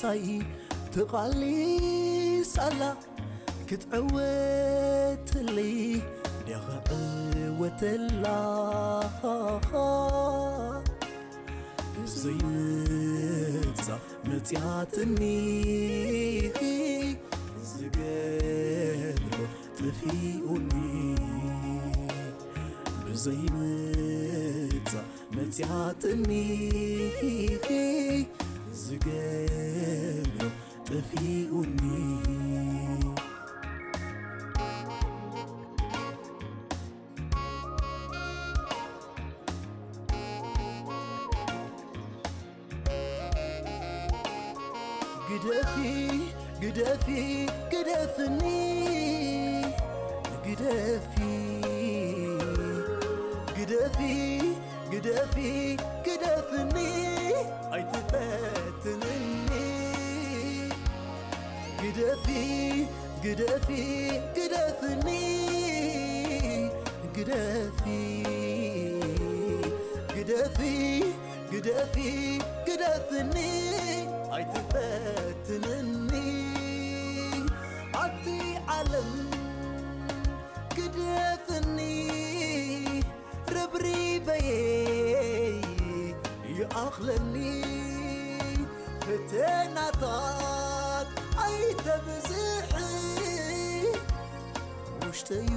ኣይ ትቓሊስ ኣላ ክትዕወትለይ ደኽዕወተላ ዘይምጻ መጽያትኒ ዝገብሮ ጥፊኡኒ ብዘይምጻ መጽያትኒ ዝገብሮ ጥፊኡኒ ግደፊ ግደፊ ግደፍኒ ግደፊ ግደፊ ግደፊ ግደፍኒ ኣይትፈትንኒ ግደፊ ግደፊ ግደፍኒ ግደፊ ግደፊ ግደፊ ግደፍኒ ኣይትፈትንኒ ኣቲ ዓለም ግደፍኒ ርብሪበየይ ይኣኽለኒ ፈተናታት ኣይተብዝሒ ውሽጠዩ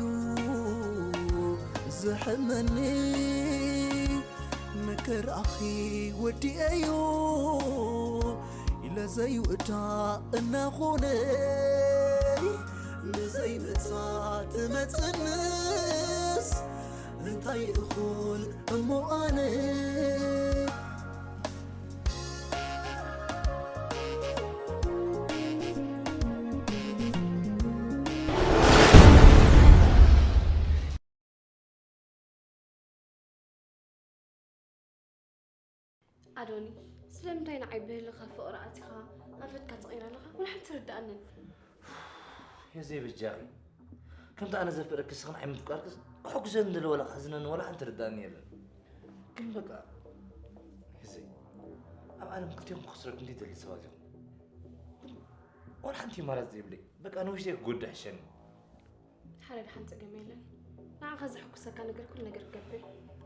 ዝሕመኒ መከራኺ ወዲኤዮ ኢለ ዘይውዳእ እናኾነ ንዘይምጻእ ትመጽንስ እንታይ እኹል እሞ ኣነ ኣዶኒ፣ ስለምንታይ ንዓይ ብህልኻ ፍቕሪ ኣቲኻ ኣንፈትካ ትቕይር ኣለኻ? ወላ ሓንቲ ትርድኣንን። የዘይ በጃኺ ከምቲ ኣነ ዘፍቅረኪ ስኽን ዓይ ምፍቃርክስ ክሕጉሰኒ ደለ ወላ ክሕዝነኒ ወላ ሓንቲ ርዳእኒ የለን። ግን በቃ የዘይ ኣብ ዓለም ክልቲኹም ክኽስረኩም ዘይደሊ ሰባት ኢኹም። ወላ ሓንቲ ማራት ዘይብለይ በቃ ንውሽተይ ክጎድእ ሕሸኒ። ሓደ ደሓን ጸገም የለን። ንዓኻ ዘሐጉሰካ ነገር ኩሉ ነገር ክገብር።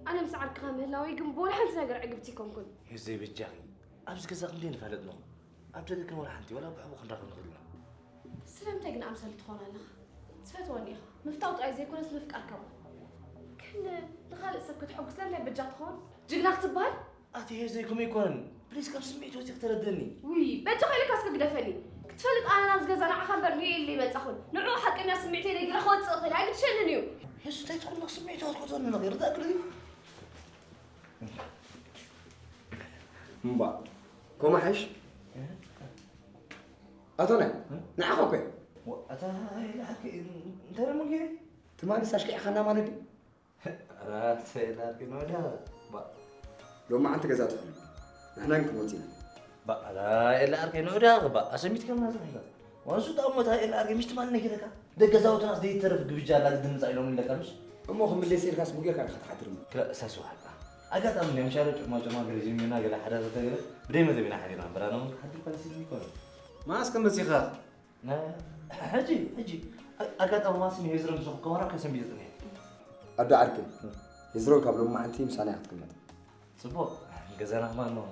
ኣነ ምስ ዓርክኻ ምህላወይ ግን ብወላ ሓንቲ ነገር ዕግብቲ ኣይኮንኩን። የዘይ በጃኺ ኣብዚ ገዛ ክንደይ ንፋለጥ ንኹን ኣብ ደገ ግን ወላ ሓንቲ ወላ ብሕቡ ክንራኸብ ንኽእል ኢና። ስለምንታይ ግን ኣምሳሉ ትኾን ኣለኻ? ትፈትዋ እንዲኻ። ምፍታው ጥራይ ዘይኮነስ ምፍቃር ከማን። ግን ንኻልእ ሰብ ከተሐጉስ ስለምንታይ በጃ ትኾን? ጅግና ክትበሃል? ኣቲ ሄዘይ ከምኡ ኣይኮነን please ካብ ስምዒት ወፂእኺ ተረደኒ። ውይ በጃኻ ኢለካ እስከ ግደፈኒ። ክትፈልጥ ኣነ ናብዚ ገዛ ንዓኻ እምበር ንዩ ኢለ ኣይመፃኹን። ንዕኡ ሓቀኛ ስምዒተይ ነጊረ ክወፅእ እኽእል ኣይግድሸንን እዩ። ሄዙ እንታይ ትኹን ስምዒት ወትኮተኒ ኣለኺ ይርዳእኪ ዶ እዩ? እምባ ኮማሕሽ ኣቶናይ ንዓኻ እኮ ኣታ ይልዓልኪ እንታይ ደሞ ገይረ ትማሊ ሳሽኪዕኻና ማለት ድዩ ኣታ ይልዓልኪ ንወዲያ ባ ሎማዓንቲ ገዛ ትሕሉ ንሕና ግን ክንወፅ ኢና ባ ኣታ ይልዓልኪ ንወዲያ ባ ኣሰሚትካና ዝኽኢላ ዋንሱ ጣሞ ኣታ ይልዓልኪ ምሽ ትማሊ ነጊረካ ደገዛውትናስ ደይተርፍ ግብጃ ኣላ ግድን ምፃእ ኢሎም ኢለካ ምሽ እሞ ክምለስ ኢልካስ ብጌርካ ዲኻ ትሓድር እሞ ክሳስ ዋሕጣ ኣጋጣሚ ናይ ምሻለ ጭማ ጭማ ገለ ጀሚርና ገለ ሓዳር ተገለ ብደይ መደብ ኢና ሓዲርና እምበር ኣነ እውን ክሓድር ኳ ደስ ኢሉኒ ኣይኮነን መዓስ ከ መፂኻ ሕጂ ሕጂ ኣጋጣሚ ማስን ሄዝሮን ምስ ከማራ ከሰንቢጥኒ ኣዶ ዓርከይ ሄዝሮን ካብ ሎማዓንቲ ምሳና ክትቅመጥ ፅቡቅ ገዛና ከማን ነው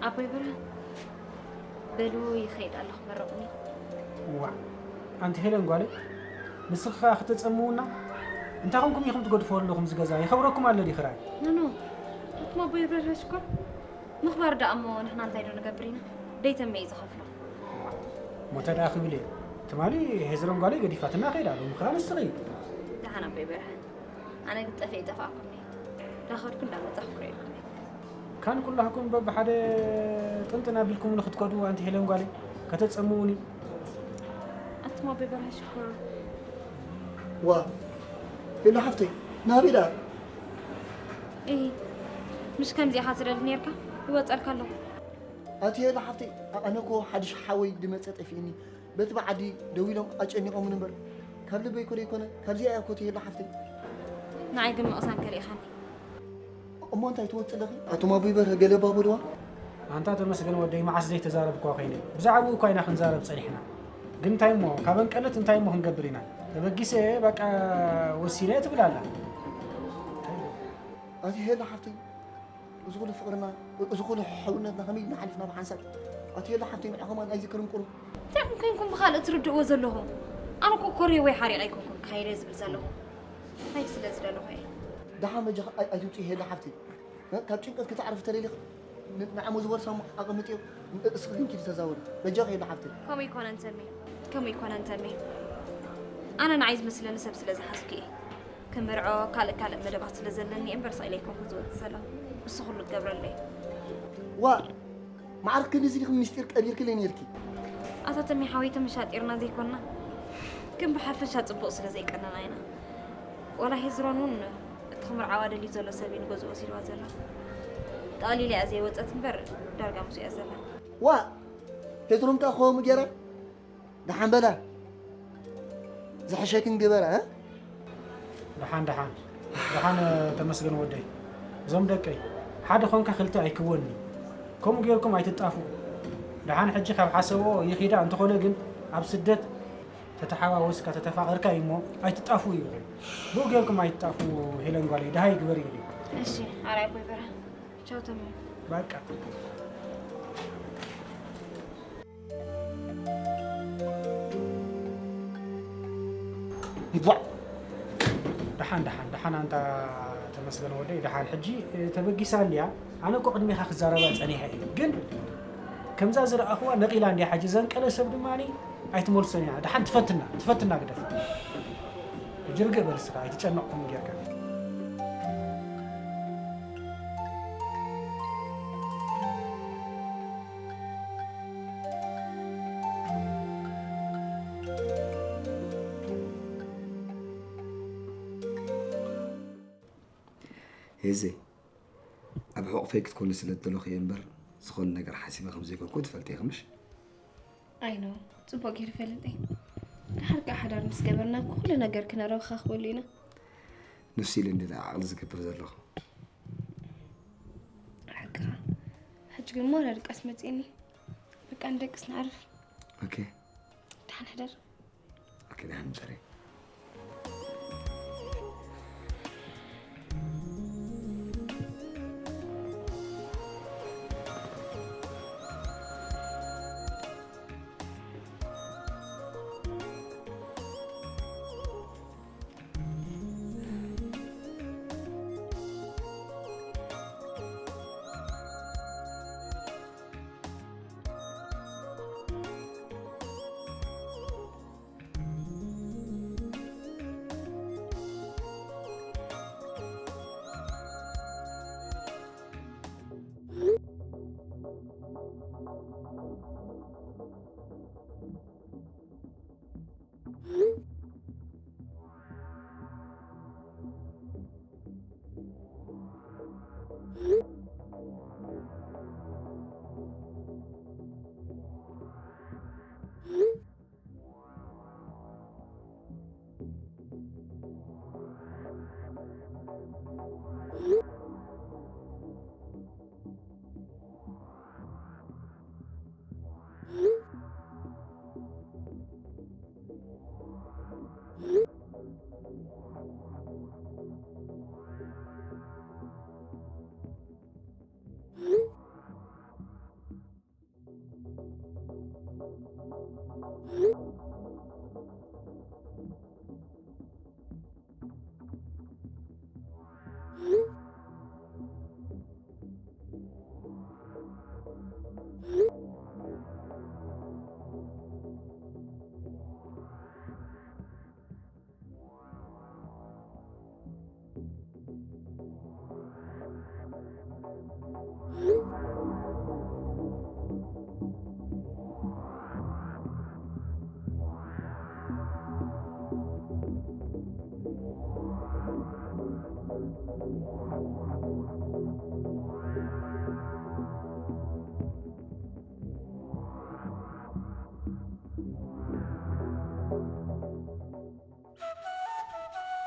ኣቦይ ብርሃን በሉ ይኸይድ ኣለኹ መረቑኒ። ዋእ ኣንቲ ሄለን ጓለይ ንስኺ ኸኣ ክተጸምውና እንታይ ኾንኩም ኢኹም ትገድፍዎ ኣለኹም እዚ ገዛ ይኸብረኩም ኣሎ ድዩ ኽራይ? ኖኖ ኣቱም ኣቦይ ብርሃን ሽኮር ምኽባር ደኣ እሞ ንሕና እንታይ ዶ ንገብር ኢና ደይተመ እዩ ዝኸፍሎ። ሞተ ደኣ ክብል እየ ትማሊ ሄዝሮም ጓለይ ገዲፋትና ከይዳ ሎሚ ኸኣ ንስኺ። ደሓን ኣቦይ ብርሃን ኣነ ግን ጠፊኤ ይጠፍኣኩም እየ እንዳኸድኩ እንዳመጻኹ ክርእየኩም እየ። ካን ኩላህኩም በብሓደ ጥንጥን ኣቢልኩምኒ ክትከዱ ኣንቲ ሄለን ጓለይ ከተጸምውኒ። ኣቱም ኣቦይ በርሀ ሽኮር። ዋ ሄሉ ሓፍተይ ናበይ ደኣ? እይ ምሽ ከምዚ ኢኻ ትደሊ ኔርካ? ይወጸልካ ኣለኹ። ኣቲ ሄላ ሓፍተይ፣ ኣነ እኮ ሓድሽ ሓወይ ድመጸ ጠፊእኒ። በቲ ብዓዲ ደዊሎም ኣጨኒቖምን እምበር፣ ካብ ልበይ እኮ ደይኮነ፣ ካብዚኣ እያ እኮ እቲ ሄላ ሓፍተይ። ንዓይ ግን ምቕሳን ከሊእኻኒ። እሞ እንታይ ትወጽእ ኣለኺ? ኣቶም ኣቦይ በርሀ ገለ እባ በልዋ። ኣንታ ተመስገን ወደይ፣ መዓስ ዘይተዛረብኳ ኮይነ። ብዛዕባኡ እኳ ኢና ክንዛረብ ጸኒሕና። ግን እንታይ እሞ፣ ካብ ኣንቀለት እንታይ እሞ ክንገብር ኢና? ተበጊሰ በቃ ወሲነ ትብል ኣላ። ኣቲ ሄላ ሓፍተይ፣ እዚ ኩሉ ፍቕርና፣ እዚ ኩሉ ሕውነትና ከመይ ኢልና ሓሊፍና ብሓንሳብ? ኣቲ ሄላ ሓፍተይ፣ ንዕኹም ኣይዝክርን ቁሩብ። እንታይ ኮንኩም ብኻልእ ትርድእዎ ዘለኹም? ኣነ እኮ ኮርየ ወይ ሓሪቐ ኣይኮንኩን ካይደ ዝብል ዘለኹ። እንታይ ስለ ዝደለኹ እየ። ደሓን በጃኺ ኣይ-፣ ኣይትውፅኢ ሄላ ሓፍተይ። እ? ካብ ጭንቀት ክተዕርፊ ተደሊኺ ን-፣ ንዓሞ ዝበርሳ እሞ ኣቐምጥዮ፣ ን-፣ እስኺ ግን ኪዲ ተዛወሪ። በጃኺ ሄላ ሓፍተይ። ከምኡ ይኮነን ተሜ፣ ከምኡ ይኮነን ተሜ። ኣነ ንዓይ ዝመስለኒ ሰብ ስለ ዝሓዝኩ እየ። ክምርዖ ካልእ ካልእ መደባት ስለ ዘለኒ እምበር ስቕ ኢለ ኣይኮንኩን ዝወጽእ ዘለኹ። እሱ ኩሉ ክገብረለይ። ዋ! መዓር ክንድዚ ዲኺ ምስጢር ቀቢርክለይ ነይርኪ? ኣታ ተሜ ሓወይ ተመሻጢርና ዘይኮንና፣ ግን ብሓፈሻ ጽቡቕ ስለ ዘይቀነና ኢና። ዋላ ሄዝሮን እውን እቲ ክምርዓዋ ደልዩ ዘሎ ሰብ እዩ ንገዝኡ ወሲድዋ ዘሎ። ጠቕሊላ እያ ዘይወጸት እምበር ዳርጋ ምስኡ እያ ዘላ። ዋ! ሄዝሮን ከኣ ከምኡ ገይራ? ደሓን በላ። ዝሕሸክን ግበራ፣ እ? ደሓን፣ ደሓን፣ ደሓን፣ ተመስገን ወደይ። እዞም ደቀይ፣ ሓደ ኾንካ ክልተ ኣይክወንኒ። ከምኡ ጌርኩም ኣይትጣፍኡ። ደሓን ሕጂ ካብ ሓሰብኦ ይኺዳ፣ እንተኾነ ግን ኣብ ስደት ተተሓዋወስካ፣ ተተፋቐርካ እዩ እሞ ኣይትጣፍኡ እዩ። ብኡ ጌርኩም ኣይትጣፍኡ፣ ሄለን ጓለይ፣ ደሃይ ግበሪ ኢሉ። እሺ፣ ኣርኣይ ኣቦይ በርሀ። ቻው ተሜ። በቃ። ይቧዕ። ደሓን፣ ደሓን፣ ደሓን ኣንታ ተመስገን ወደይ፣ ደሓን። ሕጂ፣ እ፣ ተበጊሳ እንድያ። ኣነ እኮ ቅድሜኻ ክዛረባ ጸኒሐ እየ። ግን ከምዛ ዝረኣኽዋ ነቒላ እንድያ። ሕጂ ዘንቀለ ሰብ ድማ ኣይትመልሶን እያ። ደሓን ትፈትና፣ ትፈትና ግደፍ። ሕጂ ርግእ በል እስኻ፣ ኣይትጨነቕ ከምኡ ጌርካ። ሄዘይ፣ ኣብ ሕቑፈይ ክትኮኒ ስለ ዝደለኹ እየ እምበር፣ ዝኾነ ነገር ሓሲበ ከም ዘይኮንኩ ትፈልጢ ኢኺ ምሽ? ኣይ ኖ፣ ጽቡቕ ገይረ እፈልጥ እየ። ድሓር ከኣ ሓዳር ምስ ገበርና እኮ ኩሉ ነገር ክነረኻኽበሉ ኢና። ንሱ ኢለ እንዲ ዓቕሊ ዝገብር ዘለኹ። ሓቅኻ። ሕጂ ግን ሞራ ድቃስ መጺእኒ። በቃ ንደቅስ ንዓርፍ። ኦኬ። ደሓን ሕደር። ኦኬ፣ ደሓን ሕደሪ።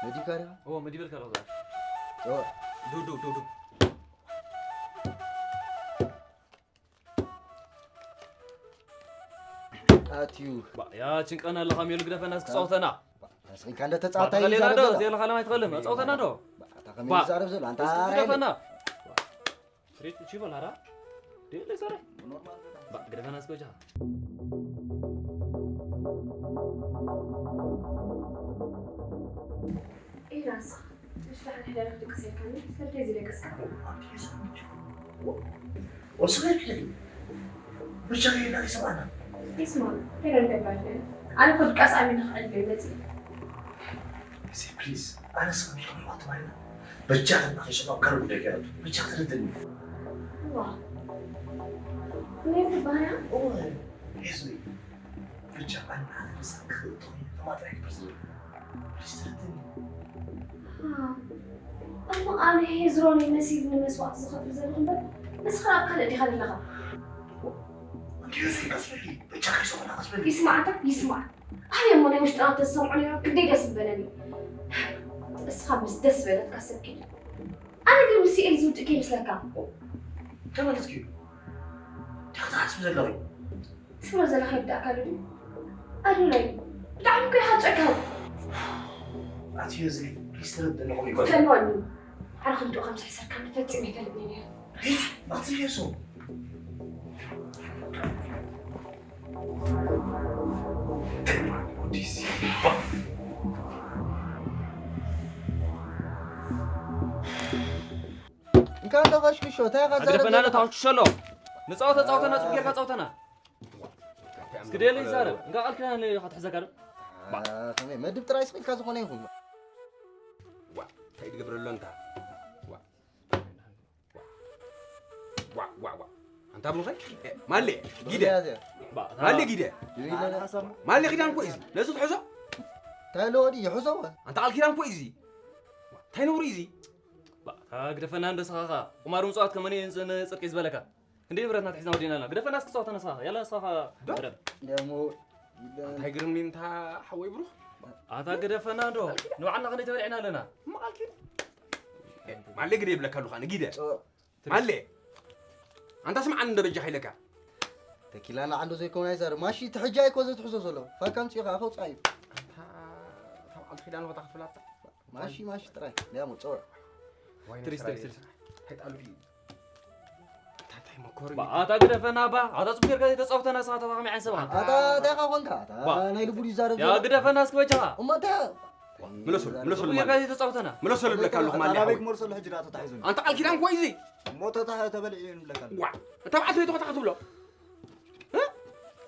መዲካ ዲኻ? እዎ፣ መዲበልካ ኣለኹ። እዎ። ዱ፣ ዱ፣ ዱ፣ ዱ። ኣትዩ። ባ፣ ያ ጭንቀና ኣለኻ ሜሉ ግደፈና እስኪ ጻወተና። ኣስኺካ እንደ ባ፣ ተጻወታይ ተኸሌና ይዛረብ ዶ? ዘሎ። ዜለኻ ለማይ ትኸልም፣ ጻወተና ዶ? ባ፣ ኣታ ከመይ ባ፣ ይዛረብ ዘሎ? ኣንታ እስኪ ኣራይ ግደፈና። ሪት ቺ በል፣ ኣራ? ዴ፣ ለይ ሰረ? ባ፣ ግደፈና እስኪ ወጃ። ኤራስ፣ ምሽ ደሓን ሕደርክ ድቅስ ኢልካኒ? ስለምንታይ እዚ ደቅስካ? ወስነ ክደይ ብቻ ይላ ይሰማና። ይስማ፣ ተረን ደባለ። ኣነ ኮድ ቃስ ኣሚን ክዕል መጽእ። እዚ ፕሊዝ፣ ኣነ ሰብ ይኹን ማት ማይና። በጃ ከና ከሸባ ከሩ ደገ በጃ ትርድኒ። ዋ። ምን ትባያ? ኦ፣ ሄዝዊ። በጃ ኣና ርሳ ክእቶ ተማጥራ ይክበር ዝብል። ፕሊዝ ትርድኒ። እሞ ኣነ ሄዝሮን መሲል ንመስዋዕት ዝኸፍል ዘለኹ እምበር፣ ንስኻ ኣብ ካልእ ዲኻ ዘለኻ? እንዲዮ ዘይቀስበሒ፣ በጃ ከይሰኹና ቀስበሒ። ይስማዕ ኣታ፣ ይስማዕ። ኣነ እሞ ናይ ውሽጥና ተዝሰምዖ ነይሩ ክንደይ ደስ ምበለኒ። እስኻ ምስ ደስ በለትካ ሰብ ኪድ። ኣነ ግን ምስ ስኤል ዝውድእ ከይመስለካ። እንታይ ማለት እዩ? እንታይ ክትሓስብ ዘለኺ? ትብሎ ዘለኻ ይርዳእካ ዶ? ኣዶናይ፣ ብጣዕሚ እኮ ኢኻ ትጨክን። ኣቲ እዚ ፕሊስ ተረድእ ኣለኹም ይበል። ፈንዋኒ፣ ዓርኺ ርድኡ ከም ዝሕሰርካኒ ፈጺመ ኣይፈልጥን እየ ነይረ። ፕሊስ፣ ኣቲ የሱ። እንካ እንዶ ኸሽክሾ፣ እንታይ ኢኻ ኣግደፈና ዛረብ ኣለኻ? ተኸሽክሾ ኣሎ። ንጻወት ተጻወተና፣ ጽቡቅ ጌርካ ጻወተና። እስኪ ደሊ ይዛረብ። እንካ ቃል ኪዳን ኢኻ ትሕዘካ ዶ? ባ። ከመይ መድብ ጥራይ ስቕ ኢልካ ዝኾነ ይኹን። ዋ፣ እንታይ ትገብር ኣሎ እንታ? ዋ። ዋ፣ ዋ፣ ዋ። ኣንታ ብሩኸይ፣ ማሌ፣ ጊደ። ብሩኸይ፣ ባ፣ ማሌ፣ ጊደ። ይብለና። ማሌ ኪዳን እኮ እዩ እዚ። ነዚ ትሕዞ? እንታይ ኣለዎ ድዩ? ይሕዞ። ኣንታ ቃል ኪዳን እኮ እዩ እዚ። እንታይ ነውሪ እዩ እዚ? ባ፣ ግደፈና እንዶ ስኻ ኸኣ። ቁማር ምጽዋት ከመን እዩ ንጽ-፣ ንጽድቂ ዝበለካ? ክንደይ ንብረትና ትሒዝና ወዲእና ኣለና። ግደፈና እስኪ ጻወተና ስኻ ኸኣ። ያላ ስኻ ኸኣ። ዶ? በደም። ደሞ እንታይ ግርም እንታ ሓወይ ብሩኽ? ኣታ ግደፈና እንዶ። ንባዕልና ክንደይ ተበሊዕና ኣለና። እሞ ቃል ኪዳን። ማሌ ግደ ይብለካ ኣለኹ ኣነ፣ ጊደ። ጾ-፣ ማሌ። ኣንታ ስምዓኒ እንዶ በጃኻ ኢለካ። ተኪላና ዓንዶ ዘይኮነ ኣይዛረብ። ማሺ ትሕጃ እኮ ዘትሕዞ ዘሎ። ፋካ ኣምጺኡ ከኣ ከውጽኣ እዩ። ኣንታ፣ እታ በዓልቲ ኪዳን ሆታ ክትብላታ። ማሺ፣ ማሺ ጥራይ። ሊያሞ ጸውዕ። ዋይነ ትሪስ፣ ስራይ ትሪስ፣ ትሪስ። ኣይጣሉ እዩ። እንታይ፣ እንታይ መኮሪ? ባ፣ ኣታ ግደፈና ባ። ኣታ ጽቡቅ ጌርካ ዘይተጻወተና ስኻ ተፋኸሚ ዓይን ሰብኻ። ኣታ እንታይ ኢኻ ኮንካ? ኣታ ባ። ናይ ልቡ ድዩ ዛረብ ያ ዘሎ? ግደፈና እስኪ በጃኻ። እሞ እንታይ? ምለሱ፣ ምለሱ ጽቡቅ ጌርካ ማለት። ዘይተጻወተና። ምለሱ ልብለካ ኣለኹ ኣታ ማለት ናበይ ሓወይ። ክመልሰሉ ሕጂ ደኣ ተታሒዙ? ኣንታ ቃል ኪዳን እኮ እዩ እዚ። እሞ ተታ-፣ ተበሊዑ እዩ ንብለካ ኣለኹ። ዋ፣ እታ በዓልቲ ቤት ተታሒዙ ብሎ። እ?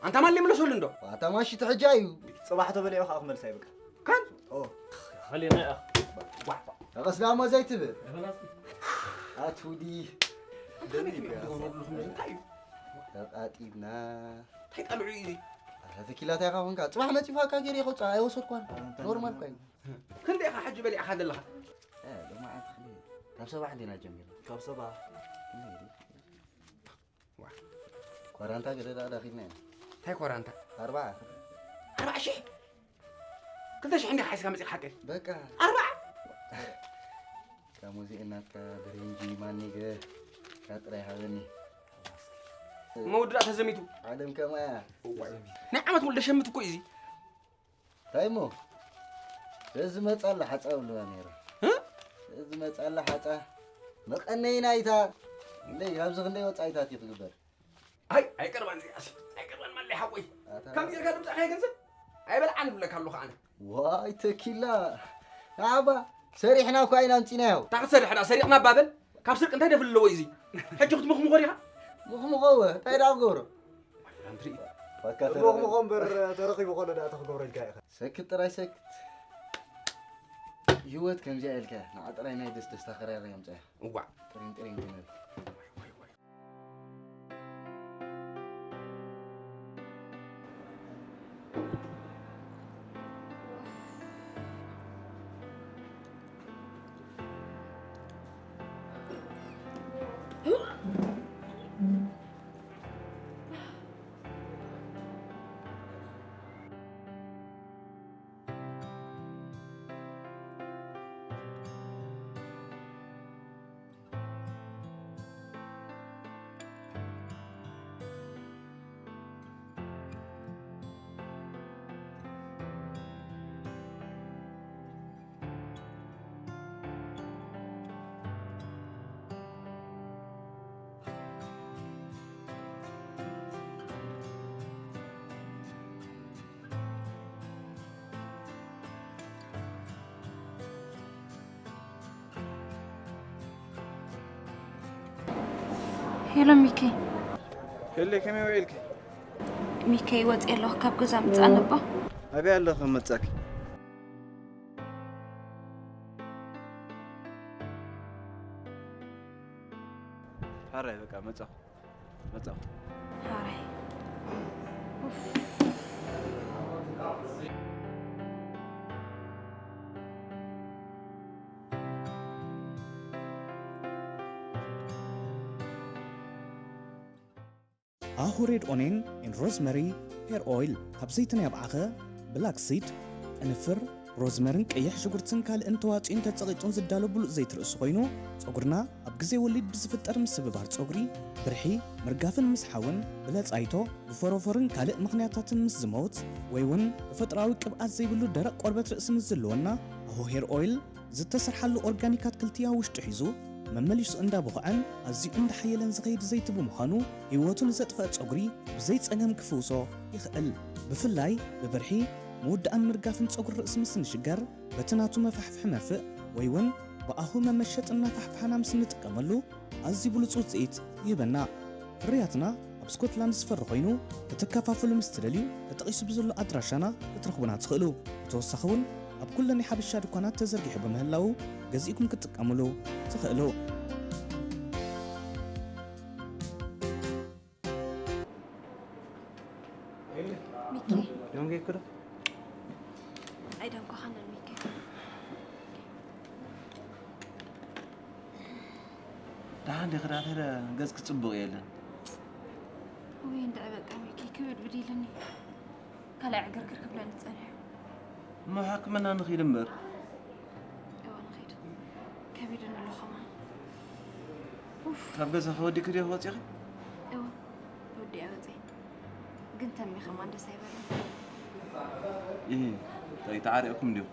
ኣንታ ማሌ ምለሰሉ እንዶ። ኣታ ማሺ ትሕጃ እዩ። ጽባሕ ተበሊዑ ከኣ ክመልስ ኣይብቃ። ካን? ኦ። ኸሊና እያ። ዋ። ተቐስዳሞ ዘይትብል። ኣትውዲ። እንታይ እዩ? እንታይ እዩ? ተቓጢብና። እንታይ ጣልዑ እዩ? ኣታ ተኪላታ ኢኻ ኮንካ። ጽባሕ መጺፋካ ገይረ ይኸውጽኣ ኣይወሰድኳን። ኣንታ ኖርማል እኮ እዩ። ክንደ ኢኻ ሕጂ በሊዕኻ ዘለኻ? እ፣ ሎማዓንቲ ክንደይ? ካብ ሰባ እንዲና ጀሚርና። ካብ ሰባ? ክንደይ? ዋ። ኮራንታ ገለ ደኣ ዳኺልና ኢና። እንታይ ኮራንታ? ኣርባዓ። ኣርባዓ ሽሕ? ክልተ ሽሕ እንዲኻ ሒዝካ መጺእካ ሓቀይ? በቃ። ኣርባዓ? ካብ ሙዚየም ናትካ ብሬንጂ ማኒገ ካ ጥራይ ሃበኒ። መወዳእታ ተዘሚቱ። ዓለም ከማያ። እዋይ። ናይ ዓመት ሙሉ ደሸምት እኮ እዩ እዚ። እንታይ እሞ? በዚ መጻ ኣላ ሓጻ ብለዋ ነይረ። እ? በዚ መጻ ኣላ ሓጻ። መቐነይና ኢታ። ክንደይ፣ ካብዚ ክንደይ ወጻኢታት እዩ ክግበር? ኣይ፣ ኣይቀርባን እዚኣስ። ኣይቀርባን ማለይ ሓወይ። ኣታ ከም ጌርካ ድምጻ ከየገንዘብ? ኣይበልዓን ይብለካ ኣለኹ ኣነ። ዋይ ተኪላ። ንዓባ ሰሪሕና እኳ ኢና ኣምጺናዮ። ታኽት ሰሪሕና፣ ሰሪቕና ባበል። ካብ ስርቂ እንታይ ደፍል ኣለዎ እዚ? ሕጂ ክትምኽምኾ ዲኻ? ምኽምኾ እወ፣ እንታይ ደኣ ክገብሮ? ዋላ እንትርኢ። ዋካ ተረኺቡ። ምኽምኾ እምበር ተረኺቡ ከሎ ደኣ ተኽገብሮ ኢልካ ኢኻ። ሰክት ጥራይ ሰክት። ህይወት ከምዚኣ ኢልካ፣ ንዓ ጥራይ ናይ ደስ ደስታ ክራር የምጽኣ። እዋዕ። ጥሪን ጥሪን ክንብል። ሄሎ ሚኪ። ሄለ፣ ከመይ ውዒልኪ? ሚኪ፣ ወፂ ኣለኹ ካብ ገዛ ምፃእ ነባ። ኣበይ ኣለኺ መጻኪ? ሓራይ በቃ መጻኹ፣ መጻኹ። ሓራይ። ኣሁ ሬድ ኦኔን ኤን ሮዝመሪ ሄር ኦይል ካብ ዘይቲ ናይ ኣብዓኸ ብላክ ሲድ፣ ቅንፍር፣ ሮዝመርን ቀይሕ ሽጉርትን ካልእን ተዋፂኡን ተፀቒጡን ዝዳሎ ብሉፅ ዘይቲ ርእሲ ኮይኑ፣ ፀጉርና ኣብ ግዜ ወሊድ ብዝፍጠር ምስብባር ፀጉሪ፣ ብርሒ፣ ምርጋፍን ምስሓውን፣ ብለፃይቶ፣ ብፎሮፎርን ካልእ ምኽንያታትን ምስ ዝመውት ወይ እውን ተፈጥሮኣዊ ቅብኣት ዘይብሉ ደረቕ ቆርበት ርእሲ ምስ ዝህልወና ኣሁ ሄር ኦይል ዝተሰርሓሉ ኦርጋኒክ ኣትክልቲ ኣብ ውሽጡ ሒዙ መመሊሱ እንዳቦኽዐን ኣዝዩ እንዳሓየለን ዝኸይድ ዘይቲ ብምዃኑ ህይወቱ ንዘጥፈአ ጸጉሪ ብዘይ ጸገም ክፍውሶ ይኽእል። ብፍላይ ብብርሒ ምውዳእን ምርጋፍን ጸጉሪ ርእሲ ምስ ንሽገር በቲ ናቱ መፋሕፍሒ መርፍእ ወይ እውን ብኣሁ መመሸጥ እናፋሕፋሕና ምስ እንጥቀመሉ ኣዝዩ ብሉጽ ውጽኢት ይህበና። ፍርያትና ኣብ ስኮትላንድ ዝፈሪ ኮይኑ ክትከፋፈሉ ምስ ትደልዩ ተጠቒሱ ብዘሎ ኣድራሻና ክትረኽቡና ትኽእሉ። ብተወሳኺ እውን ኣብ ኩለን ናይ ሓበሻ ድኳናት ተዘርጊሑ ብምህላዉ ገዚእኩም ክትጥቀምሉ ትኽእሉ። ሚኪ። ደንጌ ክዶ ኣይደንኳኻን ሚኪ። ደሓን ዲኺ? ዳተረ ገጽ ክጽቡቕ የለን። ውይ እንድዒ በቃ ሚኪ ክብድብድ ኢሉኒ። ካልኣይ ዕግርግር ክብለኒ ጸኒሑ። እሞ ሕክምና ንኺድ እምበር። እወ ንኺድ። ከቢዱኒ ኣሎ ከማን። ካብ ገዛ ከወዲእኪ ዲኺ ወፂኺ? እወ ወዲኣ ወፂ። ግን ተሚ ከማን ደስ ኣይበለን። ይህ እንታይ ተዓሪቕኩም እንዲኹም?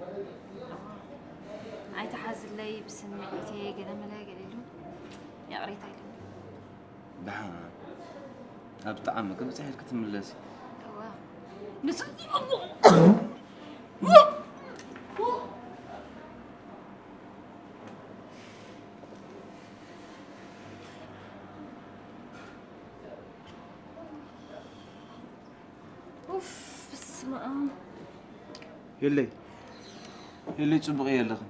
ኣይተሓዝለይ ብስምዒተይ ገለመለ ገለ ኢሉ ይቕሬታ ኢሉኒ። ደሓን ኣብ ጣዕሚ ክብፅሕ ኢልኪ ትምለሲ። እዋ ንሱ ኡፍ በስመ ኣብ። የለይ የለይ፣ ፅቡቕ እየ ኣለኽን።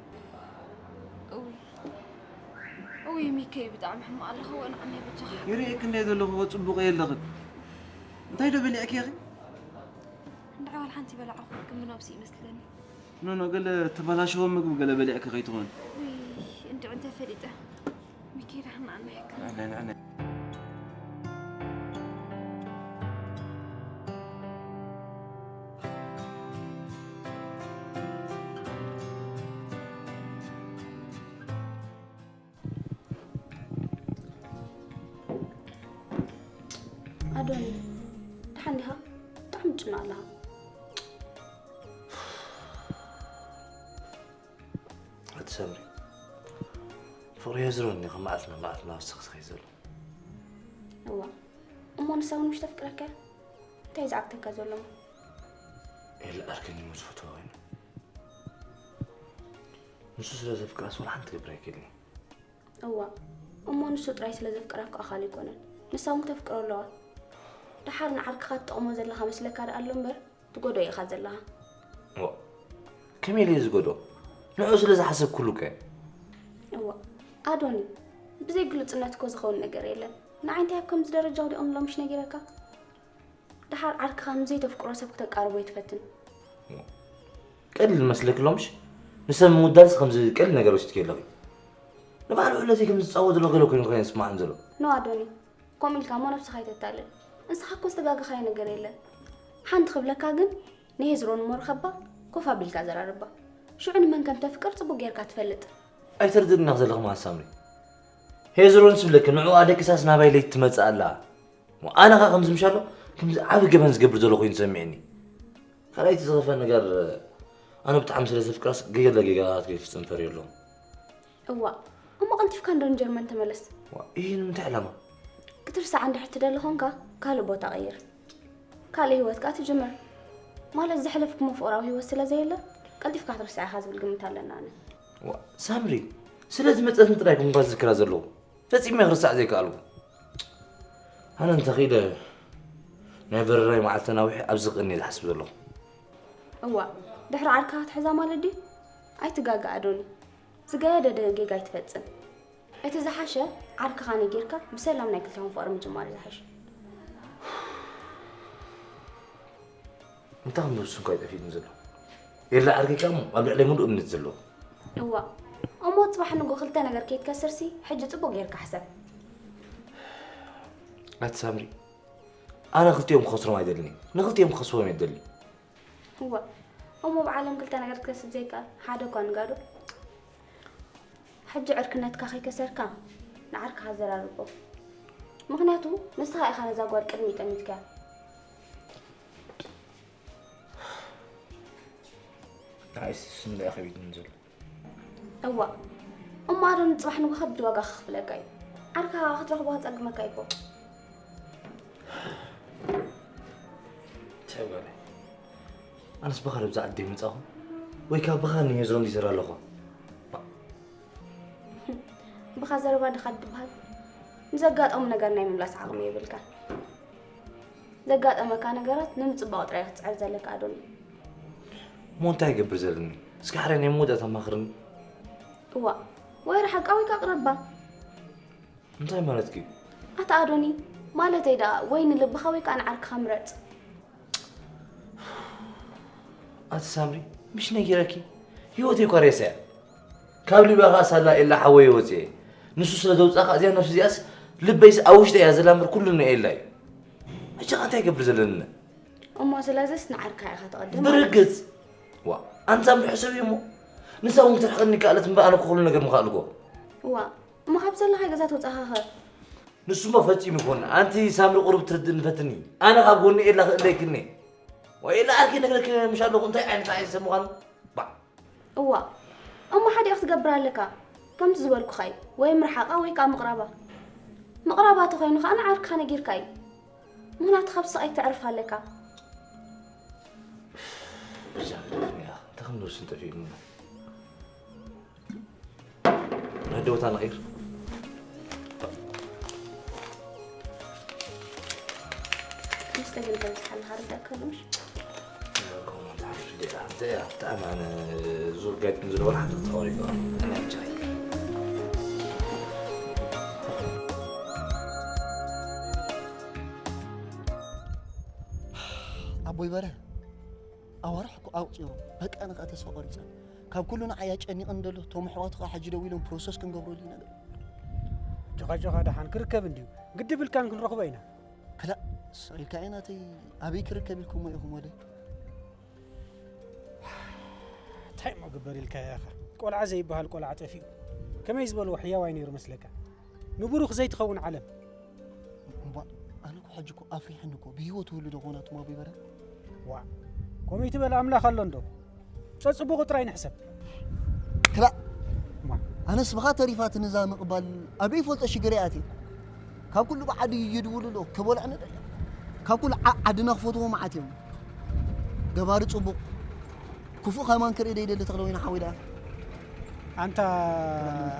እውይ እውይ ሚከይ ብጣዕሚ ሕማቕ ኣለኹ። ወንዓመይ በጃኻ። ይርእየክ እንደ ዘለኹ ፅቡቕ እየ ኣለኽን። እንታይ ዶ በሊዕኪ ኢኺ? እንድዒ ዋላ ሓንቲ በላዕኹ ግን ብነብሲ ይመስለኒ። ኖ ኖ፣ ገለ ተበላሸወ ምግቢ ገለ በሊዕኪ ከይትኾን። ውይ እንድዒ እንተፈሊጠ። ሚኪ ዳሕና ኣነ ሕክም። ኣነ ኣነ ኣዶኒ፣ ደሓን ዲኻ? ብጣዕሚ ትጭነቕ ኣለኻ። ኣቲ ሰምሪ፣ ፍቕሪ የዝረኒ ከም መዓልትና መዓልትና ወሰኽሰኸይ ዘሎ። እዋ፣ እሞ ንሳ እውን ምሽ ተፍቅረካ እያ? እንታይ ዝዓግተካ ዘሎ እሞ? ኤላ ኣርከኒ እሞ ዝፈትዋ ኮይኑ ንሱ ስለ ዘፍቅራስ ወላ ሓንቲ ክገብር ኣይክእልን። እዋ፣ እሞ ንሱ ጥራይ ስለ ዘፍቅራ እኮ ኣኻሊ ኣይኮነን። ንሳ እውን ክተፍቅሮ ኣለዋ። ደሓር ንዓርክኻ ትጠቕሞ ዘለኻ መስለካ ደኣ ኣሎ እምበር፣ ትጎድኦ ኢኻ ዘለኻ። ዋ፣ ከመይ ኢለ ዝጎድኦ? ንዕኡ ስለ ዝሓሰብኩሉ እኮ እየ። እዋ፣ ኣዶኒ፣ ብዘይ ግሉጽነት እኮ ዝኸውን ነገር የለን። ንዓይ እንታይ ኣብ ከምዚ ደረጃ ኣውዲቖምሎም ምሽ ነጊረካ? ደሓር ዓርክኻ ንዘይተፍቅሮ ሰብ ክተቃርቦ ኣይትፈትን። ቀሊል መስለኪ ኣሎ ምሽ? ንሰብ ምውዳልስ ከምዚ ቀሊል ነገር ወሲድኪ ኣለኺ። ንባዕሉ ዕለተይ ከም ዝጻወት ዘሎ ገለ ኮይኑ ኮይኑ ይስምዓኒ ዘሎ። ኖ ኣዶኒ፣ ከምኡ ኢልካ እሞ ነብስኻ ኣይተታልል። ንስኻ እኮ ዝተጋገኻዮ ነገር የለን። ሓንቲ ክብለካ ግን፣ ንሄዝሮን እሞ ርኸባ፣ ኮፍ ኣቢልካ ዘራርባ። ሽዑ ንመን ከም ተፍቅር ጽቡቕ ጌርካ ትፈልጥ። ኣይተርድእኒ ዘለኺ መዓት ሳምሪ። ሄዝሮን ስብለኪ ንዕኡ ኣደቂሳስ ናባይ ለይቲ ትመጽእ ኣላ። እሞ ኣነ ኸኣ ከምዚ ምሻሎ ከምዚ ዓቢ ገበን ዝገብር ዘሎ ኮይኑ ተሰሚዕኒ። ካልኣይቲ ዝኸፍአ ነገር ኣነ ብጣዕሚ ስለ ዘፍቅራስ ገለ ጌጋታት ከይፍጽም ፈርየ ኣለኹ። እዋ፣ እሞ ቀልጢፍካ እንዶ ንጀርመን ተመለስ። ዋ፣ ኢሂ ንምንታይ ዕላማ? ክትርሳዕ እንድሕር ትደሊ ኾንካ ካልእ ቦታ ቀይር። ካልእ ህይወት ከኣ ትጅምር። ማለት ዘሕለፍኩሞ ፍቕራዊ ህይወት ስለ ዘየለ ቀልጢፍካ ክትርስዓ ኢኻ ዝብል ግምት ኣለና ኣነ። ዋ፣ ሳምሪ፣ ስለ ዝመጸትኒ ጥራይ እኮ እምባ ዝዝክራ ዘለኹ። ፈጺመ ክርሳዕ ዘይከኣልኩ። ኣነ እንተኺደ ናይ በረራይ መዓልቲ ናዊሐ ኣብዚ ክእኒ ዝሓስብ ዘለኹ። እዋ፣ ድሕሪ ዓርካ ክትሕዛ ማለት ድዩ? ኣይትጋገ ኣዶኒ። ዝገደደ ጌጋ ኣይትፈጽም። እቲ ዝሓሸ ዓርክኻ ነጊርካ ብሰላም ናይ ክልተኹም ፍቕሪ ምጅማር እዩ ዝሓሸ። እንታይ ከም ዝውስን እኳ ኣይጠፍእኒ ዘሎ። የለ ዓርከይ ከኣ እሞ ኣብ ልዕለይ ምሉእ እምነት ዘለዎ። እዋ፣ እሞ ጽባሕ ንጎ ክልተ ነገር ከይትከስርሲ ሕጂ ጽቡቕ ጌርካ ሕሰብ። ኣቲ ሳምሪ፣ ኣነ ክልቲኦም ክኸስሮም ኣይደልን እየ። ንክልቲኦም ክኸስቦም እየ ደሊ። እዋ፣ እሞ ብዓለም ክልተ ነገር ክትከስብ ዘይከኣል ሓደ እኳ ንጋዶ። ሕጂ ዕርክነትካ ከይከሰርካ ንዓርክኻ ኣዘራርቦ። ምኽንያቱ ንስኻ ኢኻ ነዛ ጓል ቅድሚ ጠሚትካያ። ንዓይስ ስንዳ ከቢድኒ ዘሎ። እዋ፣ እሞ ኣዶ ንጽባሕ ንጎ ከቢድ ዋጋ ከኽፍለካ እዩ። ዓርካ ክትረኽቦ ከጸግመካ እዩ እኮ። እንታይ ጓለይ? ኣነስ ብኻ ዶ ብዛ ዓዲ መጻኹ? ወይ ካብ ብኻ ንየዝሮም ይዘራ ኣለኹ? ብኻ ዘረባ ድኻ ትበሃል። ንዘጋጠሙ ነገር ናይ ምምላስ ዓቕሚ የብልካን። ዘጋጠመካ ነገራት ንምጽባቕ ጥራይ ክትጽዕር ዘለካ ኣዶኒ። እሞ እንታይ ይገብር ዘለኒ? እስኪ ሓደ ናይ መወዳእታ ኣማኽርኒ። እዋ፣ ወይ ርሓቃ ወይ ከኣ ቅረባ። እንታይ ማለትኪ? ኣታ ኣዶኒ፣ ማለተይ ደኣ ወይ ንልብኻ ወይ ከኣ ንዓርክኻ ምረጽ። ኣቲ ሳምሪ፣ ምሽ ነጊረኪ፣ ህይወተይ እኳ ሬሳ እያ። ካብ ሊብያ ከኣ ሳላ ኤላ ሓወየ ወፅየ። ንሱ ስለ ዘውፅኣ ከኣ እዚኣ ነብሲ እዚኣስ ልበይስ ኣብ ውሽጠይ እያ ዘላ እምበር ኩሉ እኒኦ ኤላ እዩ። ሕጂ ከ እንታይ ይገብር ዘለኒ? እሞ ስለዝስ ንዓርካ ኢኻ ተቐድም። ብርግፅ ዋ ኣንታ ምሕሰብ እዩ እሞ ንሳ እውን ክትርሕቐኒ ከኣለት እምበር ኣነ እኮ ኩሉ ነገር ምኻኣልኮ። እዋ እሞ ካብ ዘለኻይ ገዛ ተውፃኻኸ? ንሱ እሞ ፈፂሙ ይኮን ኣንቲ ሳምሪ ቁሩብ ትርድእ ንፈትኒ። ኣነ ካብ ጎኒ ኤላ ክእለይክኒ ወይ ኤላ ኣርኪ ነግረኪ ምሽ ኣለኹ እንታይ ዓይነት ዓይነት ሰብ ምዃኑ። ባዕ እዋ እሞ ሓደ ክትገብር ኣለካ። ከምቲ ዝበልኩኻ እዩ ወይ ምርሓቓ ወይ ከዓ ምቕራባ። ምቕራባ ተኾይኑ ከዓ ንዓርክኻ ነጊርካ እዩ። ምኽንያቱ ካብ ስቓይ ክተዕርፍ ኣለካ። ብዛዕባ ደፍንያ እንታይ ከም ንወስን ጠፊኡኒ። ናይ ደወታ ንቐይር። መስተ ግን ከም ዝሓልኻ ርዳእካ ኣሎ ምሽ? ብጣዕሚ ኣነ ዙር ጋይድ ዝነበረ ሓንቲ ተቐሪባ። ኣቦይ በረ ኣዋርሕ እኮ ኣቑፂሩ በቃ ንኻ ተስፋ ቆሪፀ። ካብ ኩሉ ንዓይ ኣጨኒቕኒ ደሎ እቶም ኣሕዋቱ ከዓ ሕጂ ደው ኢሎም ፕሮሰስ ክንገብረሉ ኢና ደሎ። ጆኻ ጆኻ ደሓን ክርከብ እንድዩ ግዲ ብልካን ክንረኽቦ ኢና። ክላእ ኢልካ ናተይ ኣበይ ክርከብ ኢልኩሞ ኢኹም ወደይ? እንታይ እሞ ግበር ኢልካ ኢኻ ቆልዓ ዘይበሃል ቆልዓ ጠፊኡ ከመይ ዝበልዎ ሕያዋይ ነይሩ መስለካ ንብሩኽ ዘይትኸውን ዓለም እምቧ ኣነ እኮ ሕጂ እኮ ኣፍሪሐኒ እኮ ብህይወት ይህሉ ዶ ኮናቱ ማቦ ይበረ ዋ ኮሚቲ በል ኣምላኽ ኣሎ እንዶ ጸጽቡቑ ጥራይ ንሕሰብ ክላእ ኣነስ ብኻ ተሪፋትኒ እዛ ምቕባል ኣበይ ይፈልጦ ሽግር እያ ኣትየ ካብ ኩሉ ብዓዲ ይድውሉ ዶ ክበልዖ ንደሊ ካብ ኩሉ ዓድና ክፈትዎ መዓት እዮም ገባሪ ጽቡቕ ክፉእ ከማን ክርኢ ደይደሊ ተኽለ ወይኒ ሓወይ ደኣ ኣንታ